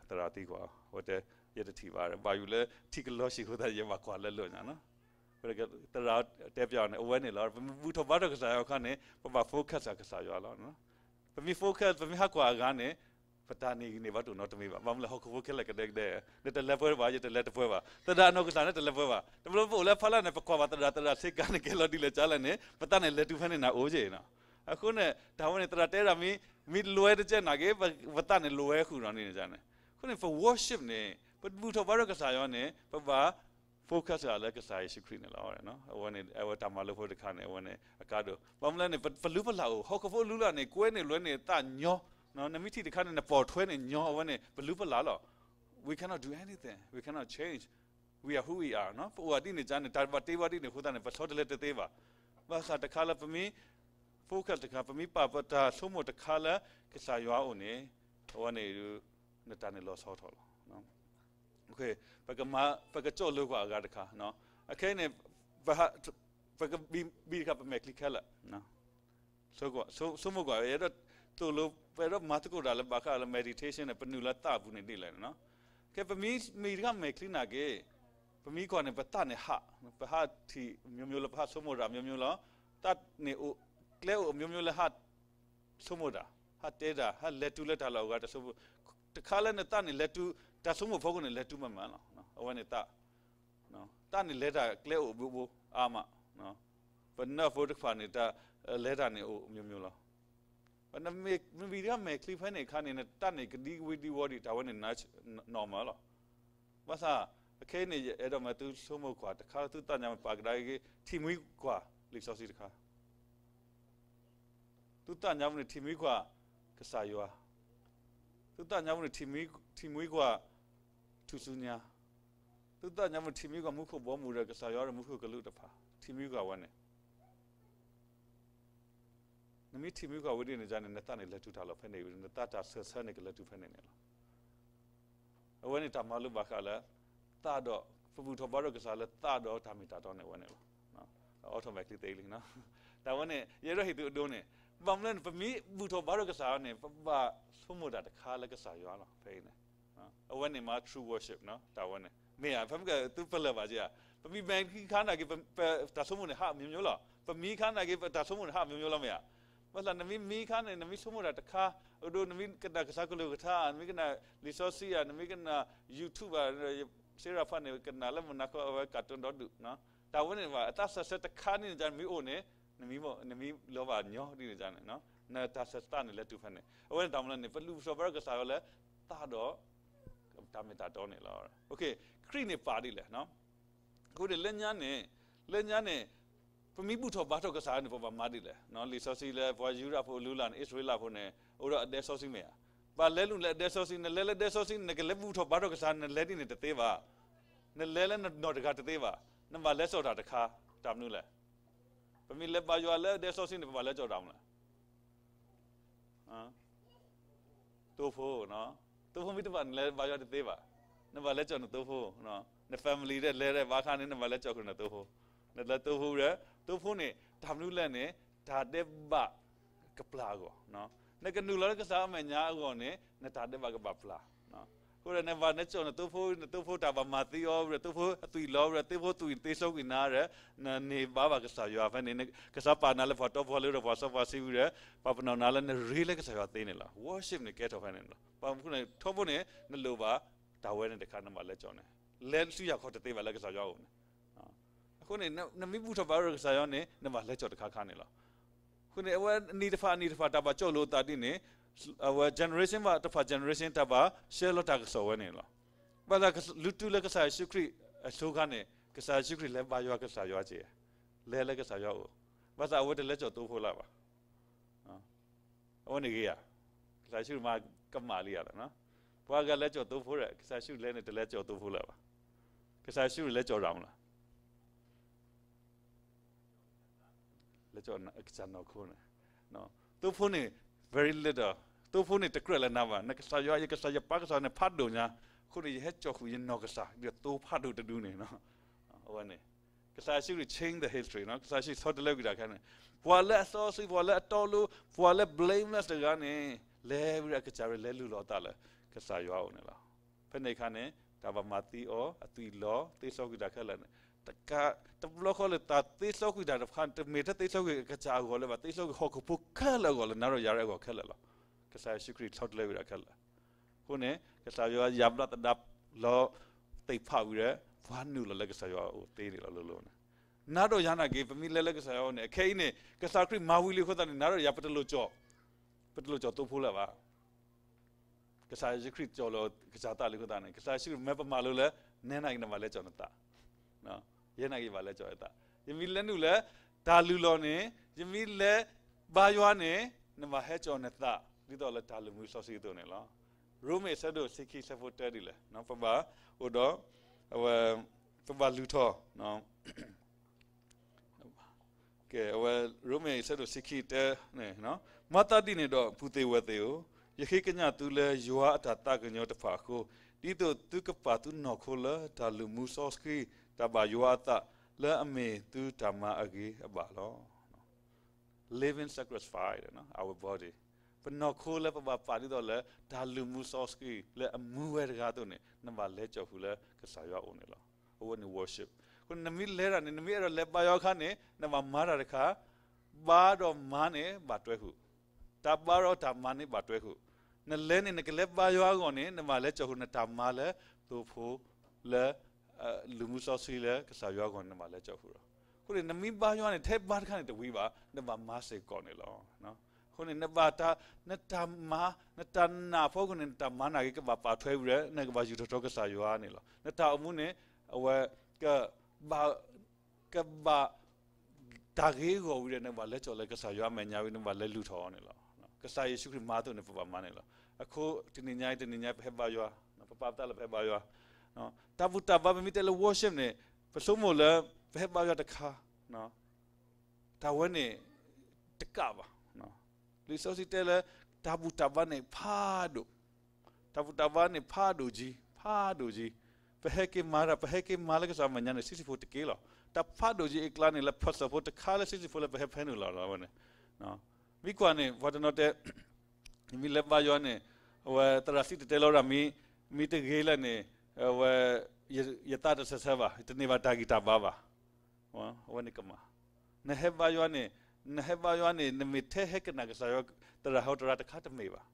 သရၣ်သံကွၢ်, အဝဲတဲ ယတထံၣ်ဘၣ်. ဘၣ်ယိၣ်လၢထံကလီၤဆံးအဃိသတး ယဘၣ်ကွၢ်လၢလိာ်ညါ. သရၣ်တဲပျးအီၤန့ၣ် အဝဲန့ၣ်လီၤ. ပမ့ၢ်ဘူၣ်ထီၣ်ဘါထီၣ်ကစၢ်ယွၤအခါန့ၣ် ပဘၣ် focus ကစၢ်ယွၤလီၤ. ပမ့ၢ် focus, ပမ့ၢ်ဟးကွၢ်အဂၤန့ၣ် ပတၢ်န့ၢ်ဂံၢ်န့ၢ်ဘါတအိၣ်နီတမံၤဘၣ်. ဘၣ်မနုၤလဲၣ်, ဟီၣ်ခိၣ်ဖိခဲလၢာ်ကဒဲကဒဲ, နတလဲၤပှဲၤဘၣ်, ယတလဲၤတပှဲၤဘၣ်, သရၣ်အနီၢ်ကစၢ်န့ၣ်တလဲၤပှဲၤဘၣ်. တဘျီပအိၣ်လၢဖီလာ်န့ၣ် ပကွၢ်ဘၣ်သရၣ်, သရၣ်ဆ့ကၤန့ၣ် ကဲလီၤဒ်လဲၣ်ကလဲၣ်န့ၣ် ပသးန့ၣ်လဲၤတုၤဖဲန့ၣ်နၤအိၣ်က့ၤနီၤ. အဃိန့ၣ် တၢ်ဝဲန့ၣ် သရၣ်တဲဒၣ်မ့ၢ် မ့ၢ်လွဲတကဲနာ်က့ ပသးန့ၣ်လွဲဃုာ်နီၤန့ၣ်န့ၣ်. အဃိန့ၣ် ပ worship န့ၣ် ပဘူၣ်ထီၣ်ဘါထီၣ်ကစၢ်ယွၤန့ၣ် ပဘၣ် focus လၢကစၢ်ယ့ၣ်ၡူးခရံာ်န့ၣ်လီၤ. အဝဲန့ၣ် အဝဲတၢ်မၤလိဖိတခါန့ၣ် အဝဲန့ၣ်အကါဒိၣ်. ဘၣ်မနုၤလဲၣ်န့ၣ် ပလူၤပလၢ်အိၣ်, ဟီၣ်ခိၣ်ဖိလူၤလၢ်န့ၣ် ကွဲန့ၢ်လွဲန့ၢ်သးညီ, နမ့ၢ်ထံၣ်တခါန့ၣ် နပိာ်ထွဲန့ၣ်ညီ, အဝဲန့ၣ် ပလူၤပလၢ်လီၤ. We cannot do anything, we cannot change, we are who we are. ပအိၣ်ဒ်န့ၣ်န့ၣ် တၢ်ဘၣ်တ့ဝဲဒ်န့ၣ်အဃိသတးန့ၣ် ပဆီတလဲတသ့ဘၣ်. ဘၣ်ဆၣ်တခါလၢပမ့ၢ် focus တခါ, ပမ့ၢ်ပာ်ပတၢ်ဆိကမိၣ်တခါလၢကစၢ်ယွၤအအိၣ်န့ၣ် အဝဲန့ၣ် နတၢ်န့ၣ်လီၤဆီထီၣ်လီၤ. ပကကၠီၣ်လၢကွၢ်အဂၤတခါ, အခဲအံၤန့ၣ် ပကဘံၣ်တခါ ပမဲာ်ချံခဲလၢာ် ဆိကမိၣ်ကွၢ်, အဲၣ်ဒိးသိၣ်လိ ပအဲၣ်ဒိးမၤသကိးတၢ်လၢဘၣ်ဃးလၢ meditation န့ၣ် ပနုာ်လၢသးအပူၤန့ၣ်ဒ်လဲၣ်န့ၣ်. ခဲပမ့ၢ်မံၤတခါမဲာ်ချံနာ်က့ ပမ့ၢ်ကွၢ်န့ၣ် ပသးန့ၣ်ဟး, ပဟးထံၣ်မျိုးမျိုးလီၤ, ပဟးဆိကမိၣ်တၢ်မျိုးမျိုးလီၤ. သးန့ၣ်အိၣ်ကျဲအိၣ်အမျိုးမျိုးလၢဟးဆိကမိၣ်တၢ်, ဟးတဲတၢ်, ဟးလဲၤတုၤလၢတၢ်လီၢ်အဂၤတဆိကမိၣ်, တခါလၢနသးန့ၣ်လဲၤတုၤ, တၢ်ဆိကမိၣ်ဖီခိၣ်န့ၣ် လဲၤတုၤမးမးလီၤ. အဝဲန့ၣ်သး, သးန့ၣ်လဲၤတၢ်ကျဲအိၣ်ဘိဘိအါမး, ပနၢ်ဖိတဖၣ်န့ၣ် တၢ်လဲၤတၢ်န့ၣ်အိၣ်မျိုးမျိုးလီၤ. နမ့ၢ်ဝံၤတဂၤမဲာ်ချံဖဲန့ၣ်အခါန့ၣ် နတၢ်န့ၣ်ကဒံကဝံဒံဝီဒံး တၢ်ဝဲန့ၣ် normal လီၤ. ဘၣ်ဆၣ် အခဲအံၤန့ၣ် ယအဲၣ်ဒိးမးသုဆိကမိၣ်ကွၢ်တခါ သုသးညါမ့ၢ်ပာ်ကဒါက့ၤ ထံၣ်မှံကွၢ်လံာ်စီဆှံတခါ သုသးညါပူၤန့ၣ်ထံၣ်မှံကွၢ်ကစၢ်ယွၤ, သုသးညါပူၤန့ၣ် ထံၣ်မှံကွၢ် ထူၣ်စုညါ, သုသးညါပူၤန့ၣ် ထံၣ်မှံကွၢ်မူခိၣ်ဘီမုၢ်ဒီးကစၢ်ယွၤဒီးမူခိၣ်ကလူးတဖၣ် ထံၣ်မှံကွၢ်ဝဲန့ၣ် နမ့ၢ်ထံၣ်မှံကွၢ်ဝဲဒ်န့ၣ်န့ၣ် နသးန့ၣ်လဲၤတုၤတၢ်လီၤဖဲန့ၣ်ဝံၤ နသးတၢ်ဆၢဆၢန့ၣ်ကလဲၤတုၤဖဲန့ၣ်န့ၣ်လီၤ. အဝဲန့ၣ်တၢ်မၤလိဘၣ်ဃးလၢ သးဒီး ပဘူၣ်ထီၣ်ဘါထီၣ်ကစၢ်လၢသးဒီးတၢ်မ့ၢ်တၢ်တီန့ၣ်ဝဲန့ၣ်လီၤ. အီထီၣ်မဲာ်ချံသ့လံ, တၢ်ဝဲန့ၣ် ယအဲၣ်ဒိးဟ့ၣ်သုအဒိန့ၣ် ဘၣ်မနုၤလဲၣ်န့ၣ် ပမ့ၢ်ဘူၣ်ထီၣ်ဘါထီၣ်ကစၢ်ယွၤန့ၣ် ပဘၣ်ဆိကမိၣ်တၢ်တခါလၢကစၢ်ယွၤလီၤ ဖဲအံၤန့ၣ် အဝဲန့ၣ်မ့ၢ် true worship တၢ်ဝဲန့ၣ် မ့ၢ်ဧါ, ဖဲမ့ၢ်ကသုပလၢၢ်ဘၣ်က့ဧါ, ပမံဘဲခါနာ်က့ ပတၢ်ဆိကမိၣ်န့ၣ် ဟးမျိုးမျိုးလီၤ. ပမံခါနာ်က့ ပတၢ်ဆိကမိၣ်န့ၣ် ဟးမျိုးမျိုးလီၤ မ့ၢ်ဧါ. ဘၣ်ဆၣ်နမ့ၢ်မံခါန့ၣ် နမ့ၢ်ဆိကမိၣ်တၢ်တခါ, အဒိ နမ့ၢ်ကနၣ်ကစၢ်ကလုၢ်ကထါ, နမ့ၢ်ကနၣ်လံာ်စီဆှံဧါ, နမ့ၢ်ကနၣ် YouTube ဧါ, စ့ရဖးန့ၣ် ကနၣ်လၢမုၢ်နၤခီအဝဲကၢ်တိၢ်ဒီဒူၣ်, တၢ်ဝဲန့ၣ်ဘၣ် အတၢ်ဆၢဆၢတခါန့ၣ်န့ၣ် နမ့ၢ်အိၣ်န့ၣ် နမ့ၢ်လီၤဘၣ်ညီဒ်န့ၣ်န့ၣ် နတၢ်ဆၢသးန့ၣ်လဲၤတုၤဖဲန့ၣ် အဝဲန့ၣ်တၢ်မနုၤလဲၣ်န့ၣ် ပဘူၣ်ထီၣ်ဘါထီၣ်ကစၢ်ယွၤလၢ သးဒီး တၢ်မ့ၢ်တၢ်တီန့ၣ်လီၤ. ခရံာ်န့ၣ်ပာ်ဒ်လဲၣ်. အဃိန့ၣ် လၢညါန့ၣ်, လၢညါန့ၣ် ပမ့ၢ်ဘူၣ်ထီၣ်ဘါထီၣ်ကစၢ်ယွၤန့ၣ် ပဘၣ်မၤဒ်လဲၣ်. လံာ်စီဆှံလၢပှၤယူဒၤဖိအလုၢ်အလၢ်န့ၣ် အံၣ်စရ့လးဖိန့ၣ် အိၣ်ဒီးအဒဲစီဆှံမ့ၢ်ဧါ. ဘၣ်လဲၤနုာ်လၢအဒဲစီဆှံ, နလဲၤလၢဒဲစီဆှံ နကလဲၤဘူၣ်ထီၣ်ဘါထီၣ်ကစၢ် နလဲၤဒ်န့ၣ်တသ့ဘၣ်. နလဲၤလၢနနီၢ်တဂၤတသ့ဘၣ်. နဘၣ်လဲၤစိာ်တၢ်တခါ, တၢ်မနုၤလဲၣ်. ပမ့ၢ်လဲၤဘါယွၤလၢအဒဲစီဆှံန့ၣ် ပဘၣ်လဲၤစိာ်တၢ်မနုၤလဲၣ်. သိဖိ, သိဖိမ့ၢ်တဘၣ် နလဲၤဘါယွၤတသ့ဘၣ်. နဘၣ်လဲၤစိာ်နသိဖိ, န family ဒီးလဲၤဒီးဘၣ်ခါန့ၣ် နဘၣ်လဲၤစိာ်ဃုာ်နသိဖိ, နလဲၤသိဖိဒီး သိဖိန့ၣ် တၢ်မနုၤလဲၣ်န့ၣ် တၢ်ဒဲးဘးကပျၢ်အဂီၢ်, နကနုာ်လီၤလၢကစၢ်အမဲာ်ညါအဂီၢ်န့ၣ် နတၢ်ဒဲးဘးကဘၣ်ပျၢ်. အဃိဒီးနဘၣ်လဲၤစိာ်နသိဖိ, နသိဖိတၢ်ဘၣ်မၤသံအီၤဒီး သိဖိအသွံၣ်လီၤဒီး သိဖိသွံၣ်သ့ဆိကွံာ်နၤဒီး နန့ၢ်ဘါဘၣ်ကစၢ်ယွၤဖဲန့ၣ် ကစၢ်ပာ်နၤလၢပှၤတီပှၤလိၤဒီးပှၤစီပှၤဆှံဝံၤဒီး ပာ်ပနီၣ်နၤလၢနရ့လၢကစၢ်ယွၤသ့န့ၣ်လီၤ. worship န့ၣ်ကဲထီၣ်ဖဲန့ၣ်လီၤ. ပထီဘိန့ၣ် နလိၣ်ဘၣ်တၢ်ဝဲန့ၣ်တခါ နဘၣ်လဲၤစိာ်န့ၣ်, လဲၤဆူယၤခီၣ်တသ့ဘၣ်လၢကစၢ်ယွၤအအိၣ်န့ၣ်. အဃိန့ၣ် နမ့ၢ်ဘူၣ်ထီၣ်ဘါထီၣ်ကစၢ်ယွၤန့ၣ် နဘၣ်လဲၤစိာ်တခါခါန့ၣ်လီၤ. အဃိန့ၣ် အဝဲအနံၤတဖၣ်အနံၤတဖၣ် တၢ်ဘၣ်စိာ်လိာ်အသးဒ်န့ၣ် အဝဲ generation ဘၣ်တဖၣ် generation တၢ်ဘၣ်ရှဲလီၤတၢ်ကစီၣ်ဝဲန့ၣ်လီၤ. ဘၣ်ဆၣ်လူၤတုၤလၢကစၢ်ယ့ၣ်ၡူးခရံာ်အဆိခါန့ၣ် ကစၢ်ယ့ၣ်ၡူးခရံာ်လဲၤဘါယွၤကစၢ်ယွၤက့ၤ, လဲၤလၢကစၢ်ယွၤအအိၣ်, ဘၣ်ဆၣ်အဝဲတလဲၤစိာ်သိဖိလၢၤဘၣ်. အဝဲန့ၣ်ဂ့ၤဧါ. ကစၢ်ယ့ၣ်ၡူးခရံာ်မၤကမၣ်လံဧါလီၤ. ပှၤဂၤလဲၤစိာ်သိဖိဒီး ကစၢ်ယ့ၣ်ၡူးခရံာ်လဲၤန့ၣ် တလဲၤစိာ်သိဖိလၢၤဘၣ်. ကစၢ်ယ့ၣ်ၡူးခရံာ်လဲၤစိာ်တၢ်မနုၤလဲၣ်. လဲၤစိာ်ကစၢ်နီၢ်ခိန့ၣ်, သိဖိန့ၣ် very little, သိဖိန့ၣ်တကြၢးလၢၤနၤဘၣ်. နကစၢ်ယွၤ, ယကစၢ်, ယပၢ်ကစၢ်န့ၣ်ဖးဒိၣ်ညါ, အဃိန့ၣ် ယဟဲစိာ်ဃုာ်ယနီၢ်ကစၢ် ဒီးသိဖးဒိၣ်တဒုန့ၣ်. အဝဲန့ၣ် ကစၢ်ယ့ၣ်ၡူးခရံာ် change the history, ကစၢ်ယ့ၣ်ၡူးခရံာ်ဆီတလဲကွံာ်တၢ်ခဲန့ၣ်, ပှၤလၢအစီဆှံ, ပှၤလၢအတီလိၤ, ပှၤလၢ blameless တဂၤန့ၣ် လဲၤဝံၤဒီးအကစၢ်ရ့လဲၤလုၢ်လီၤအသးလၢကစၢ်ယွၤအအိၣ်န့ၣ်လီၤ. ဖဲန့ၣ်အခါန့ၣ် တၢ်ဘၣ်မၤသံအီၤ, အသွံၣ်လီၤ, သ့စီကွံာ်တၢ်ခဲလၢာ်န့ၣ်, တဘျီဃီလၢတၢ်သ့စီကွံာ်တၢ်တခါန့ၣ် တမ့ၢ်ထဲသ့စီကွံာ်အကစၢ်အဂီၢ်လၢၤဘၣ်, သ့စီကွံာ်ဟီၣ်ခိၣ်ဖိခဲလၢာ်အဂီၢ်လၢ နၤဒီးယၤရဲၣ်အဂီၢ်ခဲလၢာ်လီၤ. ကစၢ်ယ့ၣ်ၡူးခရံာ်ဆီတလဲဝံၤတၢ်ခဲလၢာ်. အဃိန့ၣ် ကစၢ်ယွၤယၤဘျါသဒၣ်လီၤသ့ၣ်ဖးဝံၤဒီး ပှၤနုာ်လီၤလၢကစၢ်ယွၤအအိၣ်သ့န့ၣ်လီၤလိၤလိၤန့ၣ်. နၤဒီးယၤနာ်က့ ပမ့ၢ်လဲၤလၢကစၢ်ယွၤအအိၣ်န့ၣ် အခဲအံၤန့ၣ် ကစၢ်ခရံာ်မၤဝံၤလံအဃိသတးန့ၣ် နၤဒီးယၤ ပတလိၣ်စိာ်, ပတလိၣ်စိာ်သိဖိလၢၤဘၣ်. ကစၢ်ယ့ၣ်ၡူးခရံာ်စိာ်လီၤကစၢ်သးလံအဃိသတးန့ၣ် ကစၢ်ယ့ၣ်ၡူးခရံာ်မၢပမၤလိလၢ နဲနာ်က့ နဘၣ်လဲၤစိာ်နသး, ယဲနာ်က့ ယဘၣ်လဲၤစိာ်ယသး. ယမ့ၢ်လဲၤနုာ်လၢတၢ်လုၢ်လီၢ်န့ၣ်, ယမ့ၢ်လဲၤဘါယွၤန့ၣ် နဘၣ်ဟဲစိာ်နသး ဒ်သိးလၢတၢ်လုၢ်မူစီဆှံအသိးန့ၣ်လီၤ. ရိမ့ၤအဆၢဒိၣ်တဆံခံ အဆၢဖိတၢဒ်လဲၣ်, ပဘၣ်အိၣ်ဒီး အဝဲ ပဘၣ်လုၢ်ထီၣ် ကဲ အဝဲ ရိမ့ၤအဆၢဒိၣ်တဆံခံ တၢန့ၣ်, မၤသးဒ်န့ၣ်ဒီး ပုၢ်သ့ၣ်ဝဲၢ်သ့ၣ်ဧၢ, ယဃ့ကညးသုလၢယွၤအတၢ်သးကညီၤတဖၣ်အဃိ, ဒ်သိးသုကပာ်သုနီၢ်ခိလၢတၢ်လုၢ်မူစီဆှံ တၢ်ဘၣ်ယွၤအသး လၢအမ့ၢ်သုတၢ်မၤအဂ့ၤအဘၣ်လီၤ. Living sacrifice, our body. ပနီၢ်ခိလၢပဘၣ်ပာ်ဒ်သိးလၢ တၢ်လုၢ်မူစီဆှံလၢအမူဝဲတဂၤအသိးန့ၣ် နဘၣ်လဲၤစိာ်ဃုာ်လၢကစၢ်ယွၤအအိၣ်န့ၣ်လီၤ. အဝဲန့ၣ် worship. အဃိန့ၣ် နမ့ၢ်လဲၤတၢ်န့ၣ် နမ့ၢ်အဲၣ်ဒိးလဲၤဘါယွၤအခါန့ၣ် နဘၣ်မၤတၢ်တခါ, ဘါဒီးမၤန့ၣ်ဘၣ်တွဲဃုာ်, တၢ်ဘါဒီးတၢ်မၤန့ၣ်ဘၣ်တွဲဃုာ်. နလဲၤန့ၣ် နကလဲၤဘါယွၤအဂီၢ်န့ၣ် နဘၣ်လဲၤစိာ်ဃုာ်နတၢ်မၤလၢ သိဖိလၢ လုၢ်မူစီဆှံလၢကစၢ်ယွၤအဂီၢ်န့ၣ် နဘၣ်လဲၤစိာ်ဃုာ်လီၤ. အဃိန့ၣ် နမ့ၢ်ဘါယွၤန့ၣ် ထဲဘါတခါန့ၣ်တဝံၤဘၣ်, နဘၣ်မၤစ့ၢ်ကီးန့ၣ်လီၤ. အဃိန့ၣ် နဘၣ်တၢ်, နတၢ်မၤ, နတၢ်နာ်အဖီခိၣ်န့ၣ် နတၢ်မၤနာ်က့ ကဘၣ်ပာ်ထွဲဝံၤဒီး နကဘၣ်ယူၤထီၣ်ထီကစၢ်ယွၤန့ၣ်လီၤ. နတၢ်အိၣ်မူန့ၣ် အဝဲ ကဘၣ်, ကဘၣ် တၢ်ဂ့ၤအဂီၢ်ဝံၤဒီး နကဘၣ်လဲၤကၠီၣ်လၢကစၢ်ယွၤအမဲာ်ညါဝံၤ နကဘၣ်လဲၤလုၢ်ထီၣ်အီၤန့ၣ်လီၤ. ကစၢ်ယ့ၣ်ၡူးခရံာ်မၤအသိးန့ၣ် ပဘၣ်မၤန့ၣ်လီၤ. အဃိ တနံၤညါအံၤ တနံၤညါအံၤ ပဟဲဘါယွၤ, ပပာ်ပသးလၢပဟဲဘါယွၤ, တၢ်ဘူၣ်တၢ်ဘါ ပမ့ၢ်တဲလၢ worship န့ၣ် ပဆိကမိၣ်လၢ ပဟဲဘါယွၤတခါ တၢ်ဝဲန့ၣ် တကးဘၣ်. လံာ်စီဆှံတဲလၢ တၢ်ဘူၣ်တၢ်ဘါန့ၣ်ဖးဒိၣ်, တၢ်ဘူၣ်တၢ်ဘါန့ၣ်ဖးဒိၣ်ကံ, ဖးဒိၣ်ကံ. ပဟဲက့ၤမၤတၢ်, ပဟဲက့ၤမၤလၢကစၢ်အမဲာ်ညါန့ၣ် ဆံးဆံးဖိတက့ၢ်လီၤ. တၢ်ဖးဒိၣ်ကံအကျါန့ၣ် လၢ puzzle ဖိတခါလၢဆံးဆံးဖိလၢပဟဲဖဲန့ၣ်လီၤ. အဝဲန့ၣ် မ့ၢ်ကွၢ်န့ၣ် ပှၤတနီၤတဲ မ့ၢ်လဲၤဘါယွၤန့ၣ် အဝဲသရၣ်စံၣ်တဲၤတဲလီၤဒၣ် မ့ၢ်တဂ့ၤလၢန့ၣ် အဝဲ ယသးတစဲးဆဲးဘၣ်, တန့ၢ်ဘၣ်တၢ်ဂံၢ်တၢ်ဘါဘၣ်. အဝဲန့ၣ်ကမၣ်. နဟဲဘါယွၤန့ၣ်, နဟဲဘါယွၤန့ၣ် နမ့ၢ်ထဲဟဲကနၣ်ကစၢ်ယွၤသရၣ်ဟီတရါတခါတမ့ၢ်ဘၣ်.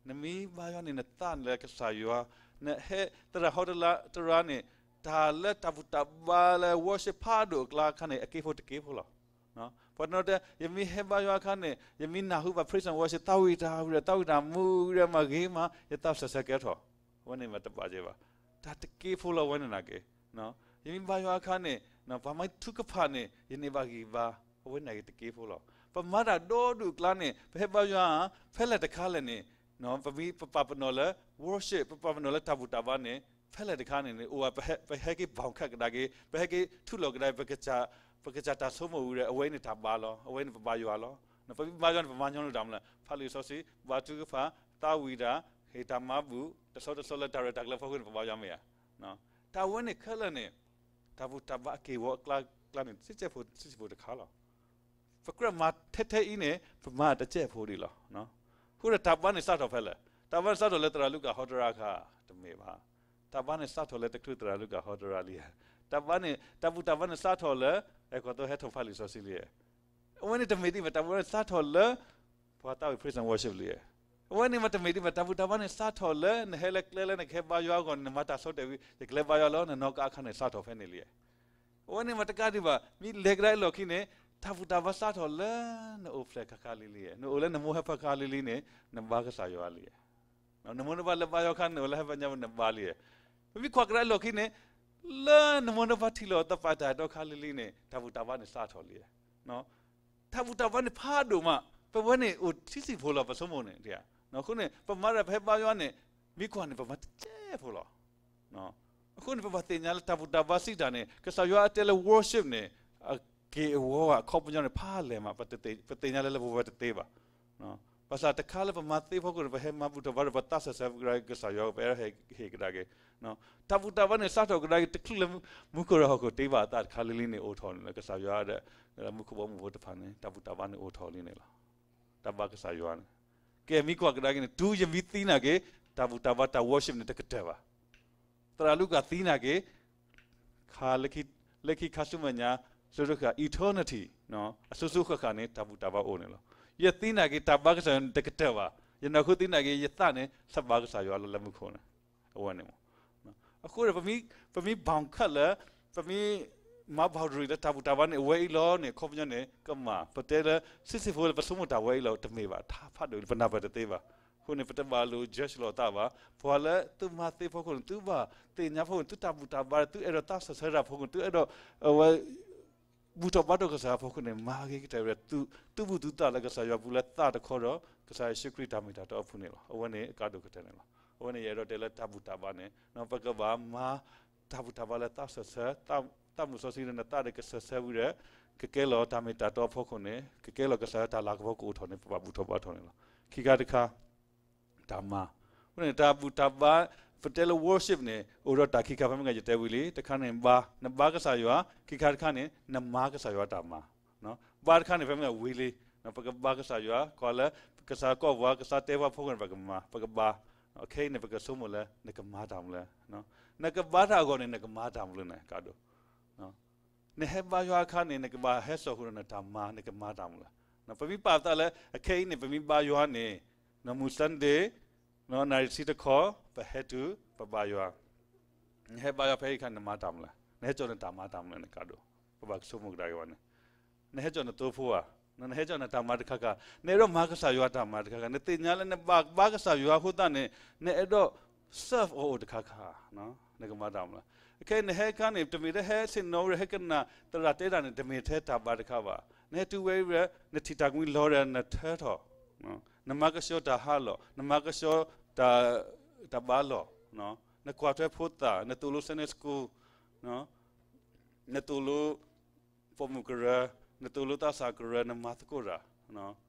နမ့ၢ်ဘါယွၤန့ၣ် နသးန့ၣ်လၢကစၢ်ယွၤ, နဟဲသရၣ်ဟီတရါန့ၣ် တၢ်လၢတၢ်ဘူၣ်တၢ်ဘါလၢ worship ဖးဒိၣ်အကျါအခါန့ၣ် အက့ဖိတက့ဖိလီၤ. ပှၤတနီၤတဲ ယမ့ၢ်ဟဲဘါယွၤအခါန့ၣ် ယမ့ၢ်နၢ်ဟူဘၣ် praise and worship သးဝံၣ်တၢ်ဝံၣ်ဒီး သးဝံၣ်တၢ်မူဝံၤဒီး မၤဂ့ၤမး ယသးစဲးဆဲးကဲထီၣ်, အဝဲန့ၣ်မ့ၢ်တဘၣ်ကဲဘၣ်. တၢ်တက့ဖိလီၤ အဝဲန့ၣ်နာ်က့ ယမ့ၢ်ဘါယွၤအခါန့ၣ် ပှၤမၤထုကဖၣ်န့ၣ် ယန့ၢ်ဘၣ်ဂံၢ်ဘါ, အဝဲန့ၣ်နာ်က့တက့ဖိလီၤ. ပမၤတၢ်ဒီဒူၣ်အကျါန့ၣ် ပဟဲဘါယွၤဧါ ဖဲလဲၣ်တခါလဲၣ်န့ၣ် ပမ့ၢ်ပပာ်ပနီၣ်လၢ worship ပပာ်ပနီၣ်လၢတၢ်ဘူၣ်တၢ်ဘါန့ၣ် ဖဲလဲၣ်တခါန့ၣ်န့ၣ် အိၣ်ဝဲ ပဟဲက့ၤဘီၣ်ခးကဒါက့ၤ ပဟဲက့ၤထူးလီၤကဒါက့ၤ ပကစၢ်တၢ်ဆိကမိၣ်ဝံၤဒီး အဝဲအံၤန့ၣ်တၢ်ဘါလီၤ. အဝဲအံၤန့ၣ်ပဘါယွၤလီၤ. ပမ့ၢ်ဘါယွၤန့ၣ် ပမၤညီနုၢ်တၢ်မနုၤလဲၣ်, ဖးလံာ်စီဆှံ, ဘါထုကဖၣ်, သးဝံၣ်တၢ်, ဟ့ၣ်တၢ်မၤဘူၣ်, တဆီတဆီလၢတၢ်ရဲၣ်တၢ်ကျဲၤအဖီခိၣ်န့ၣ် ပဘါယွၤမ့ၢ်ဧါ. တၢ်ဝဲန့ၣ်ခဲလၢာ်န့ၣ် တၢ်ဘူၣ်တၢ်ဘါအက့ၢ်အဂီၤအကျါန့ၣ် ဆံးဆံးဖိတခါလီၤ. ပကြၢးမၤထဲထဲအံၤန့ၣ် ပမၤတဆံးဖိဒံးလီၤ. အဃိဒီးတၢ်ဘါန့ၣ်စးထီၣ်ဖဲလဲၣ်, တၢ်ဘါန့ၣ်စးထီၣ်လၢသရၣ်လူၤကၣ်ဟီတရါအခါ, တမ့ၢ်ဘၣ်. တၢ်ဘါန့ၣ်စးထီၣ်လၢတချုးသရၣ်လူၤကၣ်ဟီတရါလံ. တၢ်ဘါန့ၣ် တၢ်ဘူၣ်တၢ်ဘါန့ၣ်စးထီၣ်လၢ အဲၣ်ကီၢ်သိဟဲထီၣ်ဖးလံာ်စီဆှံလံ. အဝဲန့ၣ်တမ့ၢ်ဒံးဘၣ် တၢ်ဘူၣ်တၢ်ဘါန့ၣ်စးထီၣ်လၢ ပှၤသးဝံၣ် praise and worship လံ. အဝဲန့ၣ်မ့ၢ်တမ့ၢ်ဒံးဘၣ် တၢ်ဘူၣ်တၢ်ဘါန့ၣ်စးထီၣ်လၢ နဟဲလၢကျဲလၢနကဟဲဘါယွၤအဂီၢ်န့ၣ် နမၤတၢ်ဆီတလဲဝံၤ ယကလဲၤဘါယွၤလီၤ နနီၢ်ကါအခါန့ၣ် စးထီၣ်ဖဲန့ၣ်လံ. အဝဲန့ၣ်မ့ၢ်တကးဒံးဘၣ် မ့ၢ်လဲၤကဒါအလီၢ်ခံန့ၣ် တၢ်ဘူၣ်တၢ်ဘါစးထီၣ်လၢနအိၣ်ဖျဲၣ်ခါခါလံလံ, နအိၣ်လၢနမိၢ်ဟၢဖၢခါလံလံန့ၣ် နဘါကစၢ်ယွၤလံ. နမိၢ်နပၢ်လဲၤဘါယွၤအခါန့ၣ် နအိၣ်လၢဟၢဖၢညါ နဘါလံ. ပမ့ၢ်ကွၢ်ကဒါအလီၢ်ခံန့ၣ် လၢနမိၢ်နပၢ်ထံၣ်လိာ်သးပာ်တၢ်အဲၣ်တီခါလံလံန့ၣ် တၢ်ဘူၣ်တၢ်ဘါန့ၣ်စးထီၣ်လံ. တၢ်ဘူၣ်တၢ်ဘါန့ၣ်ဖးဒိၣ်မး, ပဝဲန့ၣ်အိၣ်ဆံးဆံးဖိလီၤ ပဆိကမိၣ်န့ၣ်. အဃိန့ၣ် ပမၤတၢ်ပဟဲဘါယွၤန့ၣ် မ့ၢ်ကွၢ်န့ၣ် ပမၤတစဲးဖိလီၤ. အဃိန့ၣ် ပဘၣ်သ့ၣ်ညါလၢတၢ်ဘူၣ်တၢ်ဘါစံးတၢ်န့ၣ် ကစၢ်ယွၤအတဲလၢ worship န့ၣ် အက့ၢ်အဂီၤအခီပညီန့ၣ် ဖးလဲၢ်မး ပသ့ၣ်ညါလၢလၢပှဲၤပှဲၤတသ့ဘၣ်. ဘၣ်ဆၣ်တခါလၢပမၤသ့အဖီခိၣ်န့ၣ် ပဟဲမၤဘူၣ်ထီၣ်ဘါထီၣ် ပသးစၢၤဆၢကဒါက့ၤကစၢ်ယွၤ ပအဲၣ်ဒိးဟ့ၣ်ကဒါက့ၤ တၢ်ဘူၣ်တၢ်ဘါန့ၣ် စးထီၣ်ကဒါက့ၤ တချုးလၢမူခိၣ်ဒီးဟီၣ်ခိၣ်တ့ဘၣ်အသး တခါလံလံန့ၣ် အိၣ်ထီၣ်န့ၣ်လီၤ. ကစၢ်ယွၤဒီး မူခိၣ်ဘီမုၢ်ဖိတဖၣ်န့ၣ် တၢ်ဘူၣ်တၢ်ဘါန့ၣ်အိၣ်ထီၣ်လံန့ၣ်လီၤ. တၢ်ဘါကစၢ်ယွၤန့ၣ် ကဲမ့ၢ်ကွၢ်ကဒါက့ၤန့ၣ် တုၤယမ့ၢ်သံနာ်က့ တၢ်ဘူၣ်တၢ်ဘါတၢ် worship န့ၣ် တကတၢၢ်ဘၣ်. သရၣ်လူၤကၣ်သံနာ်က့ ခါ လၢခံခါဆူမဲာ်ညါ စိၤတဃၣ် eternity အစိၤစိၤဃၣ်ဃၣ်န့ၣ် တၢ်ဘူၣ်တၢ်ဘါအိၣ်န့ၣ်လီၤ. ယသံနာ်က့ တၢ်ဘါကစၢ်ယွၤန့ၣ် တကတၢၢ်ဘၣ်. ယနၢ်ဟူသံနာ်က့ ယသးန့ၣ် ဆၢဘါကစၢ်ယွၤလၢလၢမူခိၣ်န့ၣ် အဝဲန့ၣ်မ့ၢ် အဃိဒီး ပမ့ၢ် ပမ့ၢ် bound ခတ် လၢ ပမ့ၢ်မၤ boundary လၢတၢ်ဘူၣ်တၢ်ဘါန့ၣ် အဝဲအံၤလီၤန့ၣ် အခီပညီန့ၣ် ကမၣ် ပတဲလၢ ဆံးဆံးဖိလၢပဆိကမိၣ်တၢ်ဝဲအံၤလီၤ တမ့ၢ်ဘၣ် တၢ်ဖးဒိၣ်လံ ပနၢ်ပၢၢ်တသ့ဘၣ်. အဃိန့ၣ် ပတဘၣ်လိၤ judge လိာ်သးဘၣ်. ပှၤလၢသုမၤသ့အဖီခိၣ်န့ၣ် သုဘၣ်သ့ၣ်ညါဖီခိၣ်န့ၣ် သုတၢ်ဘူၣ်တၢ်ဘါ သုအဲၣ်ဒိးသးစၢၤဆၢတၢ်ဖီခိၣ်န့ၣ် သုအဲၣ်ဒိး အဝဲ ဘူၣ်ထီၣ်ဘါထီၣ်ကစၢ်ယွၤအဖီခိၣ်န့ၣ် မၤဂ့ၤကတၢၢ်ဝဲ သုသူၣ်ဘူၣ်သုသးလၢကစၢ်ယွၤအပူၤလၢသးတခီဒီး ကစၢ်ယ့ၣ်ၡူးခရံာ်တၢ်မ့ၢ်တၢ်တီအပူၤန့ၣ်လီၤ. အဝဲန့ၣ်အကါဒိၣ်ကတၢၢ်န့ၣ်လီၤ. အဝဲန့ၣ်ယအဲၣ်ဒိးတဲလၢတၢ်ဘူၣ်တၢ်ဘါန့ၣ် ပကဘၣ်မၤ တၢ်ဘူၣ်တၢ်ဘါလၢသးစၢၤဆၢ သးမုၢ်စီဆှံဒီးနသးဒီးကစၢၤဆၢဝံၤဒီး ကကဲလီၤတၢ်မ့ၢ်တၢ်တီအဖီခိၣ်န့ၣ် ကကဲလီၤကစၢ်ယွၤတၢ်လၤကပီၤကအိၣ်ထီၣ်န့ၣ် ပဘၣ်ဘူၣ်ထီၣ်ဘါထီၣ်န့ၣ်လီၤ. ခံခါတခါ တၢ်မၤ အဃိန့ၣ် တၢ်ဘူၣ်တၢ်ဘါ ပတဲလၢ worship န့ၣ် အိၣ်ဒီးတၢ်ခံခါ ဖဲမ့ၢ်ဂ့ၤယတဲဝံၤလံ တခါန့ၣ်ဘါ နဘါကစၢ်ယွၤ ခံခါတခါန့ၣ် နမၤကစၢ်ယွၤတၢ်မၤ ဘါတခါန့ၣ် ဖဲမ့ၢ်ဂ့ၤဝံၤလံ ပကဘါကစၢ်ယွၤ ကွၢ်လၢ ကစၢ်ကိးပှၤ ကစၢ်တဲပှၤဖီခိၣ်န့ၣ် ပကမၤ ပကဘါ ခဲအံၤန့ၣ် ပကဆိကမိၣ်လၢ နကမၤတၢ်မနုၤလဲၣ် နကဘါတၢ်အဂီၢ်န့ၣ် နကမၤတၢ်မနုၤလဲၣ်န့ၣ် ကါဒိၣ် နဟဲဘါယွၤအခါန့ၣ် နကဘၣ်ဟဲစိာ်ဃုာ်ဒီးနတၢ်မၤ နကမၤတၢ်မနုၤလဲၣ်. ပမ့ၢ်ပာ်ပသးလၢ အခဲအံၤန့ၣ် ပမ့ၢ်ဘါယွၤန့ၣ် နမုၢ် Sunday နံၣ်ဆံတခီ ပဟဲတုၤ ပဘါယွၤ နဟဲဘါယွၤဖဲအံၤအခါ နမၤတၢ်မနုၤလဲၣ် နဟဲစိာ်နတၢ်မၤတၢ်မနုၤလဲၣ်န့ၣ် ကါဒိၣ် ပဘၣ်ကဆိကမိၣ်ကဒါက့ၤဝဲန့ၣ် နဟဲစိာ်နသိဖိဧါ နဟဲကီၣ်နတၢ်မၤတခါခါ, နအဲၣ်ဒိးမၤကစၢ်ယွၤတၢ်မၤတခါခါ, နသ့ၣ်ညါလၢနဘၣ်ဘါကစၢ်ယွၤအဃိသတးန့ၣ် နအဲၣ်ဒိး serve အီၤအိၣ်တခါခါ, နကမၤတၢ်မၤလီၤ. ခဲအံၤနဟဲခါန့ၣ် တမ့ၢ်ထဲဟဲဆ့ၣ်နီၤဝဲဟဲကနၣ်သရၣ်တဲတၢ်န့ၣ် တမ့ၢ်ထဲတၢ်ဘါတခါဘၣ်. နဟဲတုၤဝဲအံၤဝဲ နထံၣ်တၢ်ကမှံလီၤဒီးနထၢထီၣ်, နမၤကဆှီတၢ်ဟးလီၢ်, နမၤကဆှီ တၢ်ဘါလီၢ်, နကွၢ်ထွဲဖိသၣ်, နသိၣ်လိ Sunday School, နသိၣ်လိ ပိာ်မုၣ်ကရၢ, နသိၣ်လိသးစၢ်ကရၢ, နမၤသကိးတၢ်,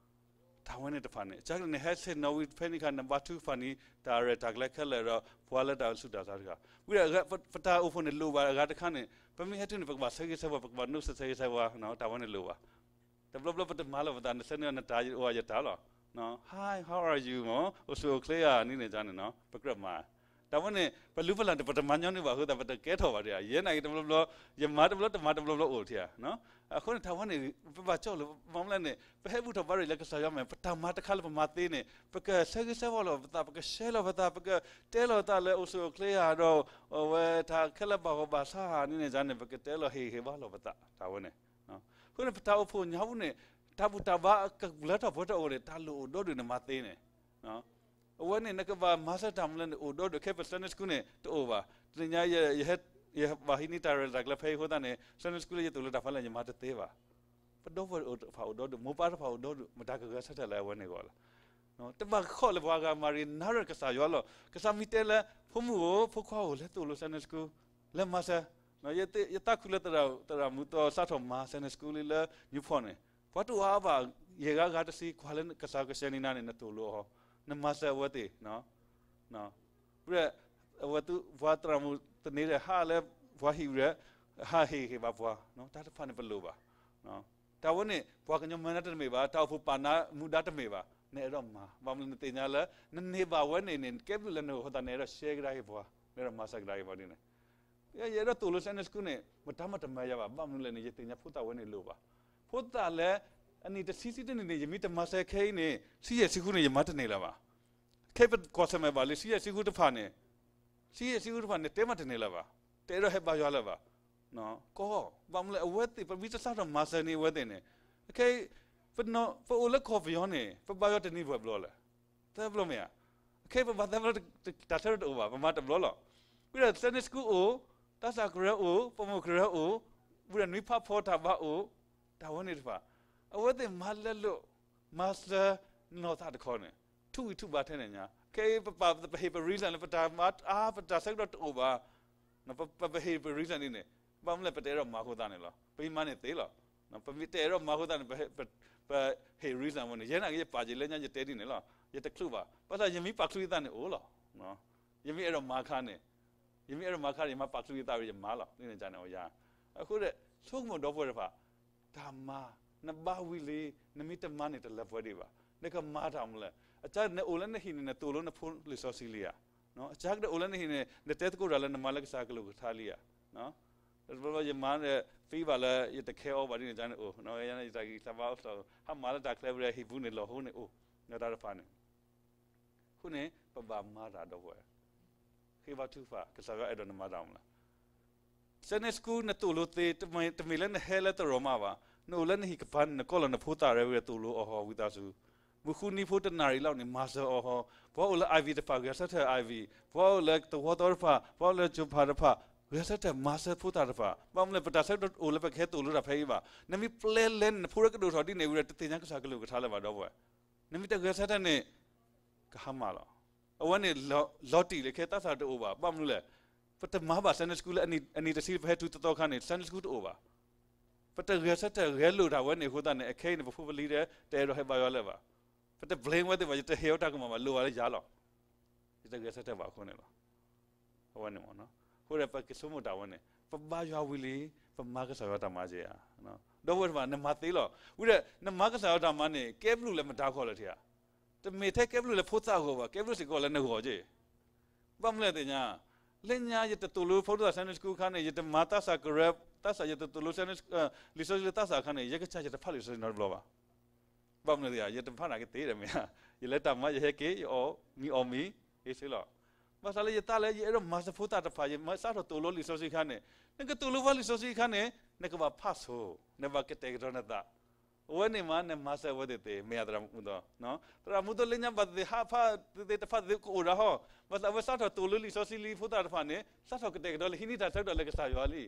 တၢ်ဝဲန့ၣ်တဖၣ်န့ၣ် ကနဟဲဆ့ၣ်နီၤဝံၤဖဲန့ၣ်အခါ နဘါထုကဖၣ်န့ၣ် တၢ်ရဲၣ်တၢ်ကျဲၤခဲလၢာ်ဒီး ပှၤလၢတၢ်အိၣ်ဆူၣ်တၢ်ဆါတခါ, ဝံၤဒီး ပတၢ်အိၣ်ဖှိၣ်န့ၣ်လိၣ်ဘၣ်အဂၤတခါန့ၣ် ပမ့ၢ်ဟဲတုၤန့ၣ် ပကဘၣ်ဆၢဂ့ၤဆၢဝါ, ပကဘၣ် notice ဆၢဂ့ၤဆၢဝါ, တၢ်ဝဲန့ၣ်လိၣ်ဘၣ်. တဘျီဘျီပတမၤလီၤပသး, နဆၢန့ၢ်နတၢ်ယအိၣ်ယတၢ်လီၤ. Hi, how are you မ့ၢ် အိၣ်ဆူၣ်အိၣ်ချ့ဧါ န့ၣ်န့ၣ်န့ၣ် ပကြၢးမၤ, တၢ်ဝဲန့ၣ် ပလူပလၢ်န့ၣ် ပတမၤညီနုၢ်ဘၣ်အဃိသတး ပတကဲထီၣ်ဘၣ်ဒံးဧါ. ယဲနာ်က့ၤတဘျီဘျီ ယမၤတဘျီတမၤတဘျီဘျီအိၣ်ထံဧါ. အဃိန့ၣ် တၢ်ဝဲန့ၣ် ပဘၣ်ကၠီၣ်လၢ ဘၣ်မနုၤလဲၣ်န့ၣ် ပဟဲဘူၣ်ထီၣ်ဘါထီၣ်လၢကစၢ်ယွၤမဲာ် ပတၢ်မၤတခါလၢပမၤသ့န့ၣ် ပကဆၢဂ့ၤဆၢဝါလီၤပသး, ပကရှဲလီၤပသး, ပကတဲလီၤပသးလၢအိၣ်ဆူၣ်အိၣ်ချ့ဧါဒီး အဝဲတၢ်ခဲလၢာ်ဘၣ်ဂီၢ်ဘၣ်ဆၣ်ဧါ န့ၣ်န့ၣ်န့ၣ် ပကတဲလီၤဟ့ၣ်ဂံၢ်ဟ့ၣ်ဘါလီၤပသး, တၢ်ဝဲန့ၣ်. အဃိန့ၣ် ပတၢ်အိၣ်ဖှိၣ်ညါပူၤန့ၣ် တၢ်ဘူၣ်တၢ်ဘါကလၢထီၣ်ပှဲၤထီၣ်အဂီၢ်န့ၣ် တၢ်လိၣ်အိၣ်ဒီဒူၣ်နမၤသ့န့ၣ် အဝဲန့ၣ် နကဘၣ်မၤစၢၤတၢ်မနုၤလဲၣ်န့ၣ် အိၣ်ဒီဒူၣ်, ခဲအံၤပ Sunday School န့ၣ် တအိၣ်ဘၣ်. တနံၤညါ ယဟဲ ယဘၣ်ဟံးန့ၢ်တၢ်ရဲၣ်တၢ်ကျဲၤဖဲအံၤအဃိသတးန့ၣ် Sunday School လၢယသိၣ်လိတၢ်ဖးလဲၢ် ယမၤတသ့ဘၣ်. ပဒီပုၢ်ဝဲၢ်တဖၣ်အိၣ်ဒီဒူၣ်, မိၢ်ပၢ်တဖၣ်အိၣ်ဒီဒူၣ်, မတၤကဂဲၤဆၢထၢၣ်လၢအဝဲန့ၣ်အဂီၢ်လဲၣ်. တဘၣ်ကခီၣ်လၢပှၤဂၤမၤရံ နၣ်ရၢၣ်ကစၢ်ယွၤလီၤ. ကစၢ်မ့ၢ်တဲလၢ ဖိမုၣ်ဧၢ, ဖိခွါဧၢ, လဲၤသိၣ်လိ Sunday School, လဲၤမၤစၢၤ. ယသးခုလၢသရၣ်မုၣ်သီစးထီၣ်မၤ Sunday School လံလၢ Newport န့ၣ် ပှၤတအိၣ်အါဘၣ်, ယဲၢ်ဂၤဂၤတဆံ, ကွၢ်လၢကစၢ်ကဆှဲန့ၢ်နၤန့ၣ် နသိၣ်လိအီၤ, နမၤစၢၤအဝဲသ့ၣ် ဝဲ အဝဲသ့ၣ် ပှၤသရၣ်မုၣ်သန့ၤဒီး ဟးလၢပှၤဟံၣ်ဝံၤဒီး ဟးဟ့ၣ်ဂံၢ်ဟ့ၣ်ဘါပှၤ, တၢ်တဖၣ်န့ၣ်ပလိၣ်ဘၣ်. တၢ်ဝဲန့ၣ် ပှၤကညီမၤနၤတမ့ၢ်ဘၣ်, တၢ်အိၣ်ဖှိၣ်ပာ်နၤမူဒါတမ့ၢ်ဘၣ်, နအဲၣ်ဒိးမၤ, ဘၣ်မနုၤနသ့ၣ်ညါလၢ နန့ၢ်ဘၣ်ဝဲန့ၣ်န့ၣ် ကဲဘျုးလၢနဂီၢ်အဃိသတး နအဲၣ်ဒိးရှဲကဒါက့ၤပှၤ, နအဲၣ်ဒိးမၤစၢၤကဒါက့ၤပှၤဒ်န့ၣ် ယအဲၣ်ဒိးသိၣ်လိ Sunday School န့ၣ် မတၤမၤတမၤယၤဘၣ်, ဘၣ်မနုၤလဲၣ်န့ၣ် ယသ့ၣ်ညါဖိသၣ်ဝဲန့ၣ်လိၣ်ဘၣ်. ဖိသၣ်လၢ အနံၣ်တဆံဆံတနံၣ်န့ၣ် ယမ့ၢ်တမၤစၢၤခဲအံၤန့ၣ် ဆံယဲၢ်ဆံဃုန့ၣ် ယမၤတန့ၢ်လၢၤဘၣ်. ခဲအံၤပကွၢ်ဆၢၣ်မဲာ်ဘၣ်လံ ဆံယဲၢ်ဆံဃုတဖၣ်န့ၣ်, ဆံယဲၢ်ဆံဃုတဖၣ်န့ၣ် တဲမးတန့ၢ်လၢၤဘၣ်, တအဲၣ်ဒိးဟဲဘါယွၤလၢၤဘၣ်. ကီ, ဘၣ်မနုၤလဲၣ် အဝဲသ့ၣ် ပမ့ၢ်တစးထီၣ်မၤစၢၤန့ၢ်အဝဲသ့ၣ်န့ၣ်, ခဲအံၤ ပအိၣ်လၢကီၢ်ပယီၤန့ၣ် ပဘါယွၤတနံၤပှဲၤဘျီလဲၣ်, သၢဘျီမ့ၢ်ဧါ. ခဲအံၤပဘါသၢဘျီ တၢ်ဆၢထၢၣ်တအိၣ်ဘၣ်, ပမၤတဘျီလီၤ. ဝံၤဒီး Sunday School အိၣ်, သးစၢ်ကရၢအိၣ်, ပိာ်မုၣ်ကရၢအိၣ်, ဝံၤဒီးနွံဖးဖီတၢ်ဘါအိၣ်, တၢ်ဝဲန့ၣ်တဖၣ် အဝဲသ့ၣ်မၤလဲလိာ် မၤစၢၤနီၢ်သးတခီန့ၣ် ထူးဂံၢ်ထူးဘါထဲန့ၣ်ညါ, ခဲအံၤပပာ်ပဟ့ၣ်ပ reason လၢပတၢ်မၤအါ ပတၢ်ဆၢကတီၢ်တအိၣ်ဘၣ်, ပပဟ့ၣ်ပ reason ဒ်န့ၣ်, ဘၣ်မနုၤလဲၣ် ပတအဲၣ်ဒိးမၤအဃိသတးန့ၣ်လီၤ. ပမ့ၢ်မၤန့ၣ်သ့လီၤ. ပမ့ၢ်တအဲၣ်ဒိးမၤအဃိသတးန့ၣ် ပဟ့ၣ် reason ဝဲန့ၣ်, ယဲနာ်က့ ယပာ်က့ၤလၢညါ ယတဲဒ်န့ၣ်လီၤ. ယတချုးဘၣ်, ဘၣ်ဆၣ်ယမ့ၢ်ပာ်ချုးယသးန့ၣ်အိၣ်လီၤ. ယမ့ၢ်အဲၣ်ဒိးမၤအခါန့ၣ်, ယမ့ၢ်အဲၣ်ဒိးမၤအခါန့ၣ် ယမၤပာ်ချုးယသးဝံၤ ယမၤလီၤ, န့ၣ်န့ၣ်န့ၣ်ယၤ. အဃိဒီး ဆိကမိၣ်ဒီပုၢ်ဝဲၢ်တဖၣ်, တၢ်မၤ နဘါဝံၤလံ, နမ့ၢ်တမၤန့ၣ် တလၢပှဲၤဒံးဘၣ်. နကမၤတၢ်မနုၤလဲၣ်. အကစၢ်နအိၣ်လၢနဟံၣ်န့ၣ် နသိၣ်လိနဖိလံာ်စီဆှံလံဧါ. အကစၢ်ကဒၣ်အိၣ်လၢနဟံၣ်န့ၣ် နတဲသကိးတၢ်လၢနမၤလၢကစၢ်ကလုၢ်ကထါလံဧါ. တဘျီဘျီယမၤန့ၣ် သံဘၣ်လၢ ယတခဲအီၤဘၣ်ဒ်န့ၣ် ကန့ၣ်အိၣ်, ယတၢ်ဂံၢ်စၢ်ဘါအိၣ်စၢ် ဟးမၤလၢတၢ်ချၢဝံၤဒီး ဟံၣ်ပူၤန့ၣ်လီၤဟိန့ၣ်အိၣ်, တၢ်တဖၣ်န့ၣ် အဃိန့ၣ် ပဘၣ်မၤတၢ်ဒီပုၢ်ဝဲၢ်, ဃ့ဘါထုကဖၣ် ကစၢ်ယွၤအဲၣ်ဒိးနမၤတၢ်မနုၤလဲၣ်. Sunday School နသိၣ်လိသ့, တမ့ၢ်လၢနဟဲလၢသရိာ်မးဘၣ်, နအိၣ်လၢနဟံၣ်ကပၤန့ၣ် နကိးလီၤနဖိသၣ်ရဲၣ်ဝံၤဒီးသိၣ်လိအီၤဟီၣ်ဝံသးစူၤ, မုၢ်ဃုနံၤဖိတနၣ်ရံၣ်လီၤန့ၣ် မၤစၢၤအီၤဟီၣ်, ပှၤအိၣ်လၢ Ivy တဖၣ် ဂဲၤဆၢထၢၣ် Ivy, ပှၤအိၣ်လၢသဝီသီတဖၣ်, ပှၤအိၣ်လၢကၠိဖးတဖၣ်, ဂဲၤဆၢထၢၣ်မၤစၢၤဖိသၣ်တဖၣ်, ဘၣ်မနုၤလဲၣ် ပတၢ်ဆၢကတီၢ်တအိၣ်လၢပကဟဲသိၣ်လိတၢ်ဖဲအံၤဘၣ်. နမ့ၢ်ပျဲလဲၤန့ၣ် နဖိရဲၣ်ကဒိၣ်ထီၣ်ဒ်န့ၣ်ဝံၤဒီး တသ့ၣ်ညါကစၢ်ကလုၢ်ကထါလၢၤဘၣ်ဒီပုၢ်ဝဲၢ်, နမ့ၢ်တဂဲၤဆၢထၢၣ်န့ၣ် ကဟါမၢ်လီၤ. အဝဲန့ၣ် လီၤတံၢ်လၢခဲသးစၢ်တအိၣ်ဘၣ်, ဘၣ်မနုၤလဲၣ်, ပတမၤဘၣ် Sunday School လၢအနံၣ်တဆံပဟဲတုၤသီသီခါန့ၣ် Sunday School တအိၣ်ဘၣ်. ပတဂဲၤဆၢထၢၣ်ဂဲၤလိာ်တၢ်ဝဲန့ၣ်အဃိသတးန့ၣ် အခဲအံၤန့ၣ် ပဖိပလံၤဒီး တအဲၣ်ဒိးဟဲဘါယွၤလၢၤဘၣ်. ပတ blame ဝဲသ့ၣ်ဘၣ်, ယတဟ့ၣ်အီၤတၢ်ကမၣ်ဘၣ်, လိၣ်ဘၣ်လၢယၤလီၤ. ယတဂဲၤဆၢထၢၣ်ဘၣ်အဃိန့ၣ်လီၤ. အဝဲန့ၣ်မ့ၢ်, အဃိဒီးပကဆိကမိၣ်တၢ်ဝဲန့ၣ် ပဘါယွၤဝံၤလံ, ပမၤကစၢ်ယွၤတၢ်မၤက့ၤဧါ. ဒီပုၢ်ဝဲၢ်တဖၣ် နမၤသ့လီၤ. ဝံၤဒီး နမၤကစၢ်ယွၤတၢ်မၤန့ၣ် ကဲဘျုးလၢမတၤဂီၢ်လၢၤထံဧါ. တမ့ၢ်ထဲကဲဘျုးလၢဖိသၣ်အဂီၢ်ဘၣ်, ကဲဘျုးစ့ၢ်ကီးလၢနဂီၢ်က့ၤ. ဘၣ်မနုၤလဲၣ်သ့ၣ်ညါ, လၢညါယတသိၣ်လိဖိသၣ် Sunday School အခါန့ၣ် ယတမၤသးစၢ်ကရၢ, သးစၢ်ယတသိၣ်လိ Sunday School, လံာ်စီဆှံလၢသးစၢ်အခါန့ၣ် ယကစၢ်ယတဖးလံာ်စီဆှံနီတဘျီဘၣ်. ဘၣ်မနုၤသ့ၣ်ညါ, ယတဖးနာ်က့သ့ဒီးမ့ၢ်ဧါ, ယလဲၤတၢ်မၤ ယဟဲက့ၤ ယအီၣ်မ့ၤအီၣ်မံၤ ဂ့ၤဆ့လီၤ. ဘၣ်ဆၣ်လၢယသးလၢ ယအဲၣ်ဒိးမၤစၢၤဖိသၣ်တဖၣ် ယမၤစးထီၣ်သိၣ်လိလံာ်စီဆှံအခါန့ၣ်, နကသိၣ်လိဝဲလံာ်စီဆှံအခါန့ၣ် နကဘၣ်ဖးဆိ, နဘၣ်ကတဲာ်ကတီၤနသး. အဝဲန့ၣ်မး နမၤစၢၤအဝဲသ့ၣ်သ့ မ့ၢ်ယသရၣ်မူသိ, သရၣ်မူသိလၢညါဘၣ်သ့ၣ်သ့ၣ် ဟးဖးသ့ၣ်သ့ၣ်တဖၣ်သ့ၣ်ကအိၣ်ဒၣ်ဟီ, ဘၣ်ဆၣ်အဝဲစးထီၣ်သိၣ်လိလံာ်စီဆှံလံ ဖိသၣ်တဖၣ်န့ၣ် စးထီၣ်ကတဲာ်ကတီၤလၢဟံးန့ၢ်တၢ်ဆၢကတီၢ်လၢကစၢ်ယွၤလံ.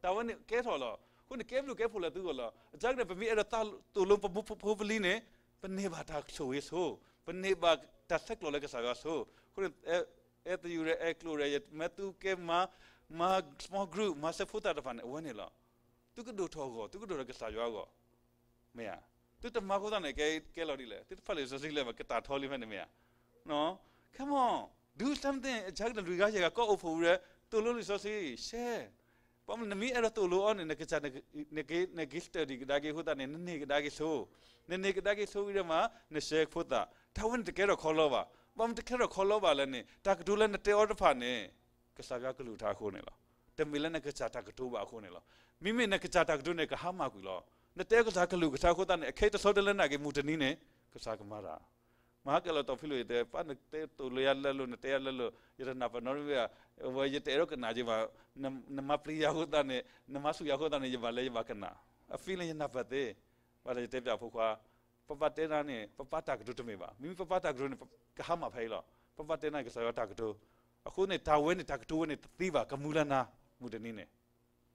တၢ်ဝဲန့ၣ်ကဲထီၣ်လီၤ. အဃိန့ၣ် ကဲဘျုးကဲဖှိၣ်လၢသုဂီၢ်လီၤ. အကါကဒီး ပမ့ၢ်အဲၣ်ဒိးသိၣ်လိပဖိပလံၤန့ၣ် ပန့ၢ်ဘၣ်တၢ်ဆိၣ်ဂ့ၤဆိ, ပန့ၢ်ဘၣ်တၢ်ဆဲးကျိးလၢကစၢ်ယွၤဆိ. အဃိန့ၣ် အဲၣ်သယုၢ်ရဲၣ် အဲၣ်ကျိၣ်ရဲၣ် ယမ့ၢ်သုကဲမၤ မၤ small group မၤစၢၤဖိသၣ်တဖၣ်န့ၣ် အဝဲန့ၣ်လီၤ. သုကဒိၣ်ထီၣ်အဂီၢ် သုကဒိၣ်ထီၣ်ကစၢ်ယွၤအဂီၢ် မ့ၢ်ဧါ. သုတမၤအဃိသတးန့ၣ် ကဲလီၤဒ်လဲၣ်. သုတဖးလံာ်စီဆှံလၢဘၣ် ကတၢ်ထီလံဖဲန့ၣ်မ့ၢ်ဧါ. Come on, do something. အကါကဒီး လွံၢ်ဂၤယဲၢ်ဂၤ ကီအိၣ်ဖှိၣ်ဝံၤဒီး သိၣ်လိလံာ်စီဆှံ share. ဘၣ်မနုၤ နမ့ၢ်အဲၣ်ဒိးသိၣ်လိအီၤန့ၣ် နကစၢ် နက့ study ကဒါက့ၤအဃိသတးန့ၣ် နန့ၢ်ကဒါက့ၤဆိ, နန့ၢ်ကဒါက့ၤဆိဝံၤဒီးမး န share ဖိသၣ်. တၢ်ဝဲန့ၣ်တကဲထီၣ်ခီလီဘၣ်. ဘၣ်မနုၤတကဲထီၣ်ခီလီဘၣ်လဲၣ်န့ၣ် တၢ်ကတိၤလၢနတဲအီၤတဖၣ်န့ၣ် ကစၢ်ယွၤကလုၢ်ကထါအဃိန့ၣ်လီၤ. တမ့ၢ်လၢနကစၢ်တၢ်ကတိၤဘၣ်အဃိန့ၣ်လီၤ. မ့မ့ၢ်နကစၢ်တၢ်ကတိၤန့ၣ် ကဟါမၢ်ကွံာ်လီၤ. နတဲကစၢ်ကလုၢ်ကထါအဃိသတးန့ၣ် အခဲအံၤတဆီတလဲနာ်က့ၤ မုၢ်တနံၤန့ၣ် ကစၢ်ကမၤတၢ် မၤဟါကဲလီၤတီၢ်ဖံလူၤ ယတဲ ပၢ်နတဲသိၣ်လိယၤလၢလိၤ နတဲယၤလၢလိၤ ယတနၢ်ပၢၢ်နီတမံၤဘၣ်. အဝဲယတအဲၣ်ဒိးကနၣ်က့ၤဘၣ်, နမၤပျံၤယၤအဃိသတးန့ၣ် နမၤဆူၣ်ယၤအဃိသတးန့ၣ် ယဘၣ်လဲၤယဘၣ်ကနၣ်. အ feeling ယနၢ်ပၢၢ်သ့. ဘၣ်ဆၣ်ယတဲပၠးဖိခွါ, ပပၢ်တဲနၤန့ၣ် ပပၢ်တၢ်ကတိၤတမ့ၢ်ဘၣ်. မ့မ့ၢ်ပပၢ်တၢ်ကတိၤန့ၣ် ကဟါမၢ်ဖဲအံၤလီၤ. ပပၢ်တဲနၤန့ၣ် ကစၢ်ယွၤတၢ်ကတိၤ. အဃိန့ၣ် တၢ်ဝဲန့ၣ် တၢ်ကတိၤဝဲန့ၣ်တသ့ဘၣ်, ကမူလၢနၤ မုၢ်တနံၤန့ၣ်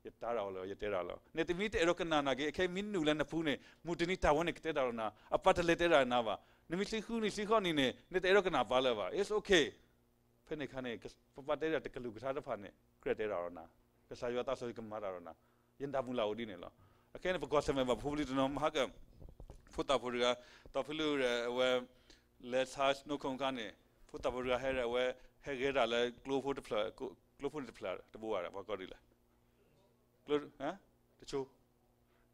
ယတဲဒၣ်အီၤလီၤ ယတဲဒၣ်လီၤ. နတမ့ၢ်တအဲၣ်ဒိးကနၣ်နာ်က့ၤ အခဲအံၤမ့ၢ်နုာ်လၢနပူၤန့ၣ် မုၢ်တနံၤတၢ်ဝဲန့ၣ်ကတဲတၢ်ဒီးနၤ, အပၢ်တလဲၤတဲဒၣ်နၤဘၣ်. နမ့ၢ်သံဃုနံၤသံဃီနံၤန့ၣ် နတအဲၣ်ဒိးကနၣ်ပၢ်လၢၤဘၣ်. It's okay. ဖဲန့ၣ်အခါန့ၣ် ပပၢ်တဲဒၣ်တကလုၢ်ကထါတဖၣ်န့ၣ် ကြၢးတဲဒၣ်ဒီးနၤ, ကစၢ်ယွၤသးစီဆှံကမၤတၢ်ဒီးနၤ, ယနၢ်မုာ်လၢ်အိၣ်ဒ်န့ၣ်လီၤ. အခဲအံၤန့ၣ် ပကွၢ်ဆၢၣ်မဲာ်ဘၣ်ဖိပလံၤတနီၤ မဟါက ဖိသၣ်ဖိတဂၤ, တီၢ်ဖံလူၤဒီး အဝဲ လဲၤဆါ snow cone အခါန့ၣ် ဖိသၣ်ဖိတဂၤဟဲဒီး အဝဲ ဟဲဂဲၤတၢ်လၢကျိဖိတဖျၢၣ်, ကျိဖိန့ၣ်တဖျၢၣ်တဘိဘၣ်ဒီး ပှၤကိးဒ်လဲၣ်, ကျိ တဆိ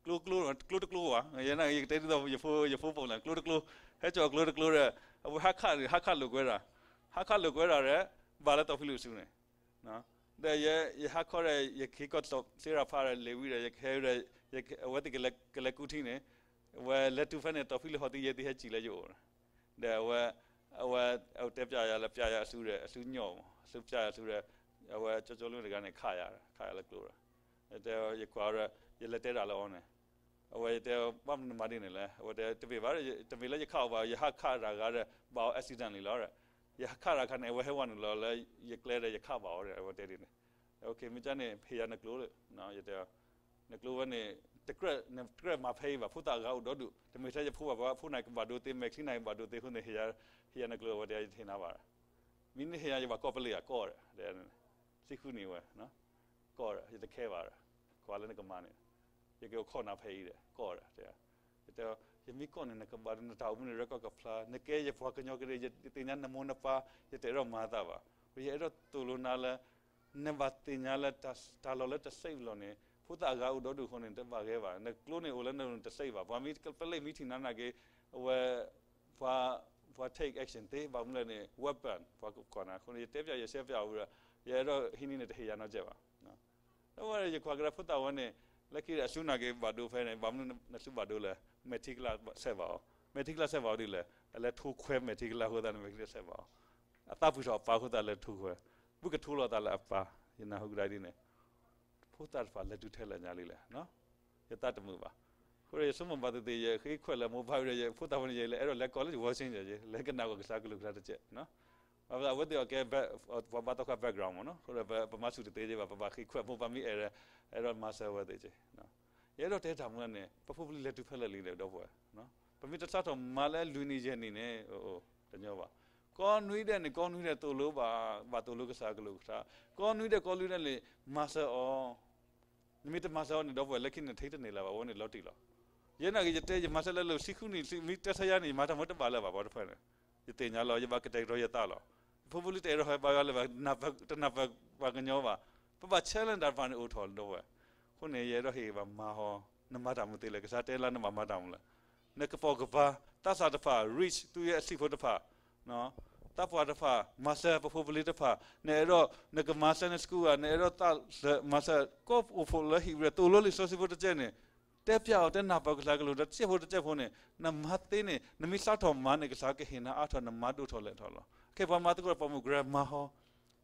ကျိ ကျိ ကျိတကျိဘၣ်, ယဲနာ်က့ၤ ယကတဲဒ်သိး ယဖိ ယဖိပိာ်န့ၣ် ကျိတကျိ, ဟဲကၠီၣ်ကျိတကျိဒီး အဝဲဟးခး ဟးခးလိာ်ကွဲတၢ်, ဟးခးလိာ်ကွဲတၢ်ဒီး ဘၣ်လၢတီၢ်ဖံလူၤအစုန့ၣ် ဒီးယဟးခီဒီး ယကဟ့ၣ်ကီၢ်စ့ရဖးဒီး လ့ၤဝံဒီး ယကဟဲဒီး အဝဲသ့ၣ်ကလဲၤကူထံန့ၣ်, အဝဲလဲၤတုၤဖဲန့ၣ် တီၢ်ဖံလူၤဟီၣ်သံယဲၢ်သံဟဲစံၣ်လၢယအိၣ်န့ၣ်, ဒီးအဝဲ အဝဲ အဝဲတဲပၠးယၤလၢပၠးယၤအစုဒီး အစုညိၣ်မး အစုပၠးယၤအစုဒီး အဝဲကၠီကၠီလၢတဂၤန့ၣ် ခးယၤ ခးယၤလၢကျိဒီး ယတဲ ယကွၢ်ဒီး ယလဲၤတဲတၢ်လၢအီၤန့ၣ်, အဝဲယတဲ ဘၣ်မနုၤမၤဒ်န့ၣ်လဲၣ်, အဝဲတဲ တမ့ၢ်ဘၣ်, တမ့ၢ်လၢယခးအီၤဘၣ်, ယဟးခးတၢ်ဂၤဒီး ဘၣ်အီၤ accidentally လီၤဒီး ယဟးခးတၢ်ခါန့ၣ် အဝဲဟဲဝဲနုာ်လီၤလၢယကျဲဒီး ယခးဘၣ်အီၤဒီး အဝဲတဲဒ်န့ၣ်, မ့ၢ်ကန့ၣ် ဟ့ၣ်ယၤနကျိလၢ ယတဲ နကျိဝဲန့ၣ် တကြၢး နတကြၢးမၤဖဲအံၤဘၣ်, ဖိသၣ်အဂၤအိၣ်ဒီဒူၣ်, တမ့ၢ်ထဲယဖိဘၣ်, ပှၤဖိန့ၣ်ကဘၣ်ဒိသ့, မဲာ်ချံန့ၣ်ကဘၣ်ဒိသ့အဃိန့ၣ် ဟ့ၣ်ယၤနကျိ အဝဲတဲယတဟ့ၣ်နၤဘၣ်ဒီး, မ့ၢ်နဟ့ၣ်ယၤ ယဘၣ်ကိးပလ့ၤဧါ, ကိးဒီး သံဃုနံၤဝဲ, ကိးဒီး ယတခဲဘၣ်ဒီး ကွၢ်လၢနကမၤန့ၣ်, ယကအိၣ်ခိးနၤဖဲအံၤဒီး ကိးဒီး ယတဲ ယမ့ၢ်ကိးန့ၣ် နကဘၣ်ဒီး နတၢ်အိၣ်မူန့ၣ် ရဲၣ်ကီၢ်ကဖျါ, နကဲယပှၤကညီကရ့ၣ်, ယသ့ၣ်ညါနမိၢ်နပၢ်, ယတအဲၣ်ဒိးမၤအသးဘၣ်, ယအဲၣ်ဒိးသိၣ်လိနၤလၢ နဘၣ်သ့ၣ်ညါလၢ တၢ်လီၢ်လၢတ safe လီၤန့ၣ် ဖိသၣ်အဂၤအိၣ်ဒီဒူၣ်အဃိန့ၣ် တဘၣ်ဂ့ၤဘၣ်, နကျိန့ၣ်အိၣ်လၢနတ safe ဘၣ်, ပှၤမ့ၢ်ပလ့ၤမ့ၢ်ထံၣ်နၤနာ်က့ၤ အဝဲ ပှၤ ပှၤ take action သ့, ဘၣ်မနုၤလဲၣ်န့ၣ် weapon ပှၤကကိးနၤအဃိန့ၣ် ယတဲပၠး ယရှဲပၠးဝံၤဒီး ယအဲၣ်ဒိးဟံးန့ၢ်န့ၣ် တဟ့ၣ်ယၤနီတစဲးဘၣ် ဒီးဝဲယကွၢ်ကဒါဖိသၣ်ဝဲန့ၣ် လၢခံအစုနာ်က့ၤဘၣ်ဒိဖဲန့ၣ် ဘၣ်မနုၤနသူဘၣ်ဒိလဲၣ်, မဲာ်ထံကလါဆဲးဘၣ်အီၤ, မဲာ်ထံကလါဆဲးဘၣ်အီၤဒ်လဲၣ်, အလဲၤထိခွဲမဲာ်ထံကလါအဃိသတးန့ၣ် မဲာ်ထံကလါဆဲးဘၣ်အီၤ, အသးပှံၤထီၣ်အပၢ်အဃိသတးလဲၤထိခွဲ, ဘုကထိလီၤသးလၢအပၢ်, ယနၢ်ဟူကဒါဒ်န့ၣ်, ဖိသၣ်တဖၣ်လဲၤတုၤထဲလဲၣ်ညါလံလဲၣ်, ယသးတမုာ်ဘၣ်, အဃိဒီးယဆိကမိၣ်ဘၣ်သ့ၣ်သ့ၣ် ယဃ့ခွဲးလၢမိၢ်ပၢ်ဝံၤဒီး ယဖိသၣ်ဝဲန့ၣ် ယလဲၤအဲၣ်ဒိးလဲၤကိးလၢယ Washington ယလဲၤကနၣ်ကွၢ်ကစၢ်ကလုၢ်ကထါတစဲး အဝဲသ့ၣ်အကဲ ပှၤဘါသီခါ background မ့ၢ်နီၤ, အဃိဒီးပမၤဆူၣ်တသ့က့ဘၣ်, ပဘၣ်ဃ့ခွဲးမိၢ်ပၢ်မ့ၢ်အဲၣ်ဒီး အဲၣ်ဒိးမၤစၢၤအဝဲသ့ၣ်က့, ယအဲၣ်ဒိးတဲတၢ်မူလၢန့ၣ် ပဖိပလံၤလဲၤတုၤဖဲလဲၣ်လံဒီး ဒီပုၢ်ဝဲၢ်, ပမ့ၢ်တစးထီၣ်မၤလၢလွံၢ်နံၣ်ယဲၢ်နံၣ်န့ၣ် တညီဘၣ်, ကိးနွံဒဲးန့ၣ် ကိးနွံဒဲးသိၣ်လိဘၣ်, ဘၣ်သိၣ်လိကစၢ်ကလုၢ်ကထါ, ကိးနွံဒဲးကိးနွံဒဲးန့ၣ် မၤစၢၤအီၤ နမ့ၢ်တမၤစၢၤအီၤန့ၣ် ဒီပုၢ်ဝဲၢ် လၢခံန့ၣ် ထံတန့ၢ်လၢၤဘၣ်, အဝဲန့ၣ်လီၤတံၢ်လီၤ. ယဲနာ်က့ၤ ယတဲ ယမၤစၢၤလၢလၢ ဆံဃုနံၣ် မ့ၢ်တဲဆါယါန့ၣ် ယမၤတၢ်မ့ၢ်တဘၣ်လၢၤဘၣ် ပှၤတဖၣ်န့ၣ်, ယသ့ၣ်ညါလီၤ ယဘၣ်ကတဲာ်ကတီၤယသးလီၤ. ယဖိဖိလံတအဲၣ်ဒိးဟဲဘါယွၤလၢၤဘၣ်, တနၢ်ပၢၢ်ပှၤကညီဘၣ်, ပဘၣ် challenge တၢ်တဖၣ်န့ၣ်အိၣ်ထီၣ်လၢဒီပုၢ်ဝဲၢ်, အဃိန့ၣ် ယအဲၣ်ဒိးဟ့ၣ်ဘၣ်မၤဟီ, နမၤတၢ်မနုၤသ့လဲၣ်, ကစၢ်တဲလၢနဘၣ်မၤတၢ်မနုၤလဲၣ်, နကပိာ်ကပၤ, သးစၢ်တဖၣ် reach သုဝဲအဆံးဖိတဖၣ် သးပှၢ်တဖၣ် မၤစၢၤပဖိပလံၤတဖၣ်, နအဲၣ်ဒိး နကမၤ Sunday school ဧါ, နအဲၣ်ဒိးသးလၢမၤစၢၤ ကိးအိၣ်ဖှိၣ်လၢဟံၣ်ဝဲ သိၣ်လိလံာ်စီဆှံဖိတကဲန့ၣ်, တဲပျးအီၤ တဲနၢ်ပၢၢ်ကစၢ်ကလုၢ်တကဲဖိတကဲဖိန့ၣ်, နမၤသ့န့ၣ် နမ့ၢ်စးထီၣ်မၤန့ၣ် ကစၢ်ကဟ့ၣ်နၤအါထီၣ် နမၤဒိၣ်ထီၣ်လဲၣ်ထီၣ်လီၤ. ခဲပှၤမၤသကိးပှၤမုၢ်ကရၢမၤဟီ,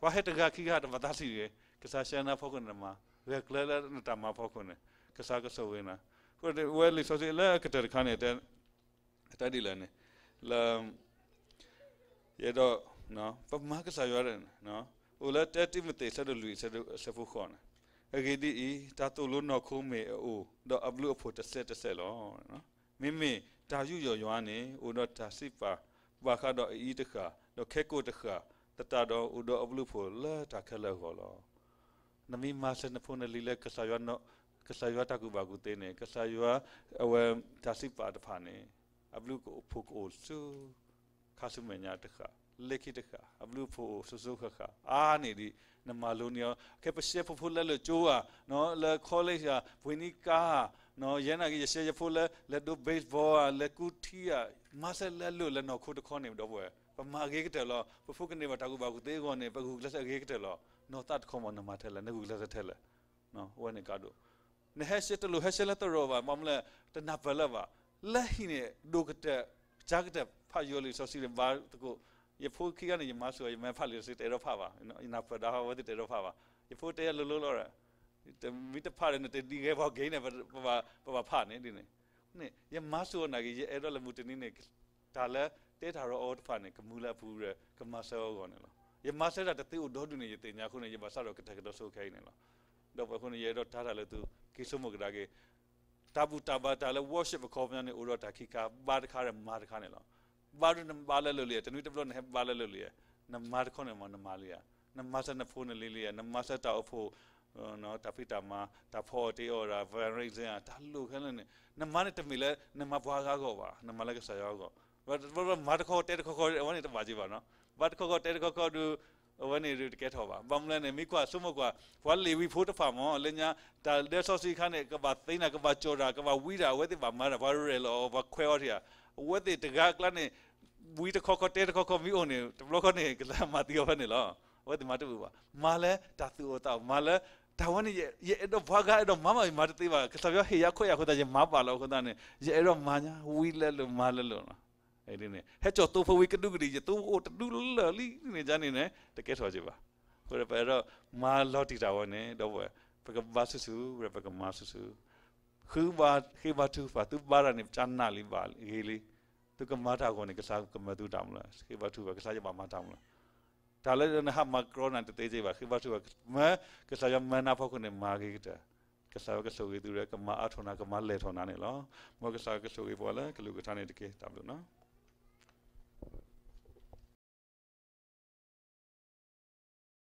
ပှၤဟဲတဂၤခံဂၤတဘၣ်သးဆံးတဂ့ၤ, ကစၢ်ဆှၢနၤဖီခိၣ်န့ၣ်နမၤ, ဂဲၤကျဲလၢနတၢ်မၤဖီခိၣ်န့ၣ်, ကစၢ်ကဆိၣ်ဂ့ၤနၤ ဝဲလံာ်စီဆှံလၢအကတၢၢ်တခါန့ၣ် တၢ်ဒ်လဲၣ်န့ၣ် လၢ ယအဲၣ်ဒိး ပမၤကစၢ်ယွၤ အိၣ်လၢတၢတံၤမသ့း ဆၢဒိၣ်လွံၢ် ဆၢဖိဃိးန့ၣ်, အဂ့ၢ်ဒ်အံၤ, တၢ်သိၣ်လိနီၢ်ခိမ့ၢ်အအိၣ်, ဒီးအဘျုးအဖှိၣ်တစဲးတစဲးလီၤ. မ့မ့ၢ်တၢ်ယူးယီၣ်ယွၤန့ၣ် အိၣ်ဒီးတၢ်စံးပာ်ဘၣ်ဃးဒီးအအံၤတဃၣ်, ဒီးခဲကိာ်တဃၣ်, သတးဒီးအိၣ်ဒီးအဘျုးအဖှိၣ်လၢတၢ်ခဲလၢာ်အဂီၢ်လီၤ. နမ့ၢ်မၤစၢၤနဖိနလံၤလၢ ကစၢ်ယွၤတၢ်ကူၣ်ဘၣ်ကူၣ်သ့န့ၣ်, ကစၢ်ယွၤ အဝဲတၢ်စံးပာ်တဖၣ်န့ၣ်, အဘျုးအဖှိၣ်ကအိၣ်ဆူ ခါဆူမဲာ်ညါတဃၣ်, လၢခံတဃၣ်, အဘျုးအဖှိၣ်အိၣ်စိၤစိၤဃၣ်ဃၣ် အါန့ၢ်ဒံး နမၤလိန့ၢ်အီၤ, ခဲပရှဲဖိဖိလၢလၢာ်ကၠိဧါ, လၢ college ဧါ, ပှ့ၤန့ၢ်ကါဧါ, ယဲနာ်က့ ယရှဲယဖိလၢ လဲၤဒိး baseball ဧါ, လဲၤကူထံဧါ, မၤစၢၤလဲၤလိာ်လၢနီၢ်ခိတခီန့ၣ် ဒီပုၢ်ဝဲၢ်, ပမၤအဂ့ၤကတၢၢ်လီၤ. ပဖိကန့ၢ်ဘၣ်တၢ်ကူၣ်ဘၣ်ကူၣ်သ့အဂီၢ်န့ၣ် ပဂုာ်ကျဲးစၢးအဂ့ၤကတၢၢ်လီၤ. နီၢ်သးတခီမ့ၢ်နမၤထဲလဲၣ်, နဂုာ်ကျဲးစၢးထဲလဲၣ်. အဝဲန့ၣ်ကါဒိၣ် နဟဲရှဲတလိၣ်ဟဲရှဲလၢသရိာ်ဘၣ်, ဘၣ်မနုၤလဲၣ်, တနၢ်ပၢၢ်လၢၤဘၣ်. လၢဟံၣ်န့ၣ် ဒိၣ်ကတၢၢ် ကၢ်ကတၢၢ် ဖးယိၤလံာ်စီဆှံန့ၣ် ဘါသကိး, ယဖိခံဂၤန့ၣ် ယမၤစၢၤအီၤ, ယမ့ၢ်ဖးလံာ်စီဆှံတအဲၣ်ဒိးဖးဘၣ်, ယနၢ်ပၢၢ်ဒၣ် အဝဲသ့ၣ်တအဲၣ်ဒိးဖးဘၣ်. ယဖိတဲယၤလိၤလိၤလီၤ, မ့ၢ်တဖးဒီး နတဒံဂဲၤပှၤက့ၤန့ၣ် ပဘၣ်ဖးန့ၣ်ဒ်န့ၣ်. န့ၣ် ယမၤစၢၤအီၤနာ်က့ ယအဲၣ်ဒိးလၢမုၢ်တနံၤန့ၣ် တၢ်လၢတဲတၢ်ဒီးအီၤတဖၣ်န့ၣ် ကမူလၢအပူၤဒီး ကမၤစၢၤအီၤအဂီၢ်န့ၣ်လီၤ. ယမၤစၢၤတၢ်တသ့အိၣ်ဒီဒူၣ်န့ၣ် ယသ့ၣ်ညါအဃိန့ၣ် ယဘၣ်စးထီၣ်ကတဲာ်ကတီၤဆိခဲအံၤန့ၣ်လီၤ. ဒီပုၢ်ဝဲၢ်အဃိန့ၣ် ယအဲၣ်ဒိးတဲတၢ်လၢသု က့ၤဆိကမိၣ်ကဒါက့ၤ တၢ်ဘူၣ်တၢ်ဘါတၢ်လၢ worship အခီပညီန့ၣ် အိၣ်ဒီးတၢ်ခံခါ, ဘါတခါဒီးမၤတခါန့ၣ်လီၤ. ဘါဒုးနဘါလၢလိၤလံဧါ, တနွံတဘျီနဟဲဘါလၢလိၤလံဧါ, နမၤတခီန့ၣ်မ့ၢ်နမၤလံဧါ, နမၤစၢၤနဖိနလံၤလံဧါ, နမၤစၢၤတၢ်အိၣ်ဖှိၣ် တၢ်ဖံးတၢ်မၤ, တၢ်ဖီအီၣ်တ့အီၣ်ဒီး fundraising တၢ်လိၣ်ခဲလၢာ်န့ၣ် နမၤန့ၣ်တမ့ၢ်လၢနမၤပှၤဂၤအဂီၢ်ဘၣ်, နမၤလၢကစၢ်ယွၤအဂီၢ်. မၤတခီတဲတခီခီ အဝဲန့ၣ်တဘၣ်က့ၤဘၣ်နီၤ. ဘါတခီခီတဲတခီခီဒုး အဝဲန့ၣ်ဒုးတကဲထီၣ်ဘၣ်. ဘၣ်မနုၤလဲၣ်န့ၣ် မ့ၢ်ကွၢ်ဆိကမိၣ်ကွၢ် ပှၤလ့ၤဝံဖိတဖၣ်မ့ၢ် လၢညါ တၢ်ဒဲစီဆှံအခါန့ၣ် ကဘၣ်သ့နၤ ကဘၣ်ကၠီၣ်တၢ် ကဘၣ်ဝံတၢ် အဝဲသ့ၣ်ဘၣ်မၤတၢ် ပှၤရဲၣ်လီၤအီၤ ပှၤခွဲးအီၤထံၣ်ဧါ. အဝဲသ့ၣ်တဂၤအကျါန့ၣ် ဝံတခီခီတဲတခီခီမ့ၢ်အိၣ်န့ၣ် တဘျီခီန့ၣ် ကစၢ်မၤသံအီၤဖဲန့ၣ်လီၤ. အဝဲသ့ၣ်မၤတဘူၣ်ဘၣ်. မၤလၢတၢ်သူၣ်အိၣ်သးအိၣ် မၤလၢ တၢ်ဝဲန့ၣ် ယအဲၣ်ဒိးပှၤဂၤအဲၣ်ဒိးမၤမး ယမၤတသ့ဘၣ်. ကစၢ်ယွၤဟ့ၣ်ယၤခွဲးယၤအဃိသတး ယမၤဘၣ်လီၤအဃိသတးန့ၣ် ယအဲၣ်ဒိးမၤညါ ဝံလဲလိာ်မၤလဲလိာ်လီၤ. ဟဲကၠီၣ်သိဖိဝံၤကဒူကဒံး ယသိအိၣ်တဒူလၢာ်လံန့ၣ် ဒ်န့ၣ်န့ၣ် တကဲထီၣ်က့ၤဘၣ်. အဃိဒီးပအဲၣ်ဒိးမၤလီၤတံၢ်တၢ်ဝဲန့ၣ် ဒီပုၢ်ဝဲၢ် ပကဘါဆူၣ်ဆူၣ် ပကမၤဆူၣ်ဆူၣ် ဃ့ဘါထုကဖၣ် သုဘါတၢ်န့ၣ် ပကနၣ်လံဘၣ်ဂ့ၤလံ. သုကမၤတၢ်အဂီၢ်န့ၣ် ကစၢ်ကမၢသုတၢ်မူလၢ ဃ့ဘါထုကဖၣ် ကစၢ်ယဘၣ်မၤတၢ်မူလၢ တၢ်လၢနဟးမၤကရီနၤတသ့က့ၤဘၣ် ဃ့ဘါထုကဖၣ် မၢ ကစၢ်ယွၤမၢနၤဖီခိၣ်န့ၣ် မၤဂ့ၤကတၢၢ်. ကစၢ်ယွၤကဆိၣ်ဂ့ၤသုရဲ ကမၤအါထီၣ်နၤ ကမၤလဲၢ်ထီၣ်နၤန့ၣ်လီၤ. မ်ကစၢ်ကဆိၣ်ဂ့ၤပှၤလၢကလုၢ်ကထါန့ၣ်တက့ၢ်. တၢ်ဘျုးနီၤ.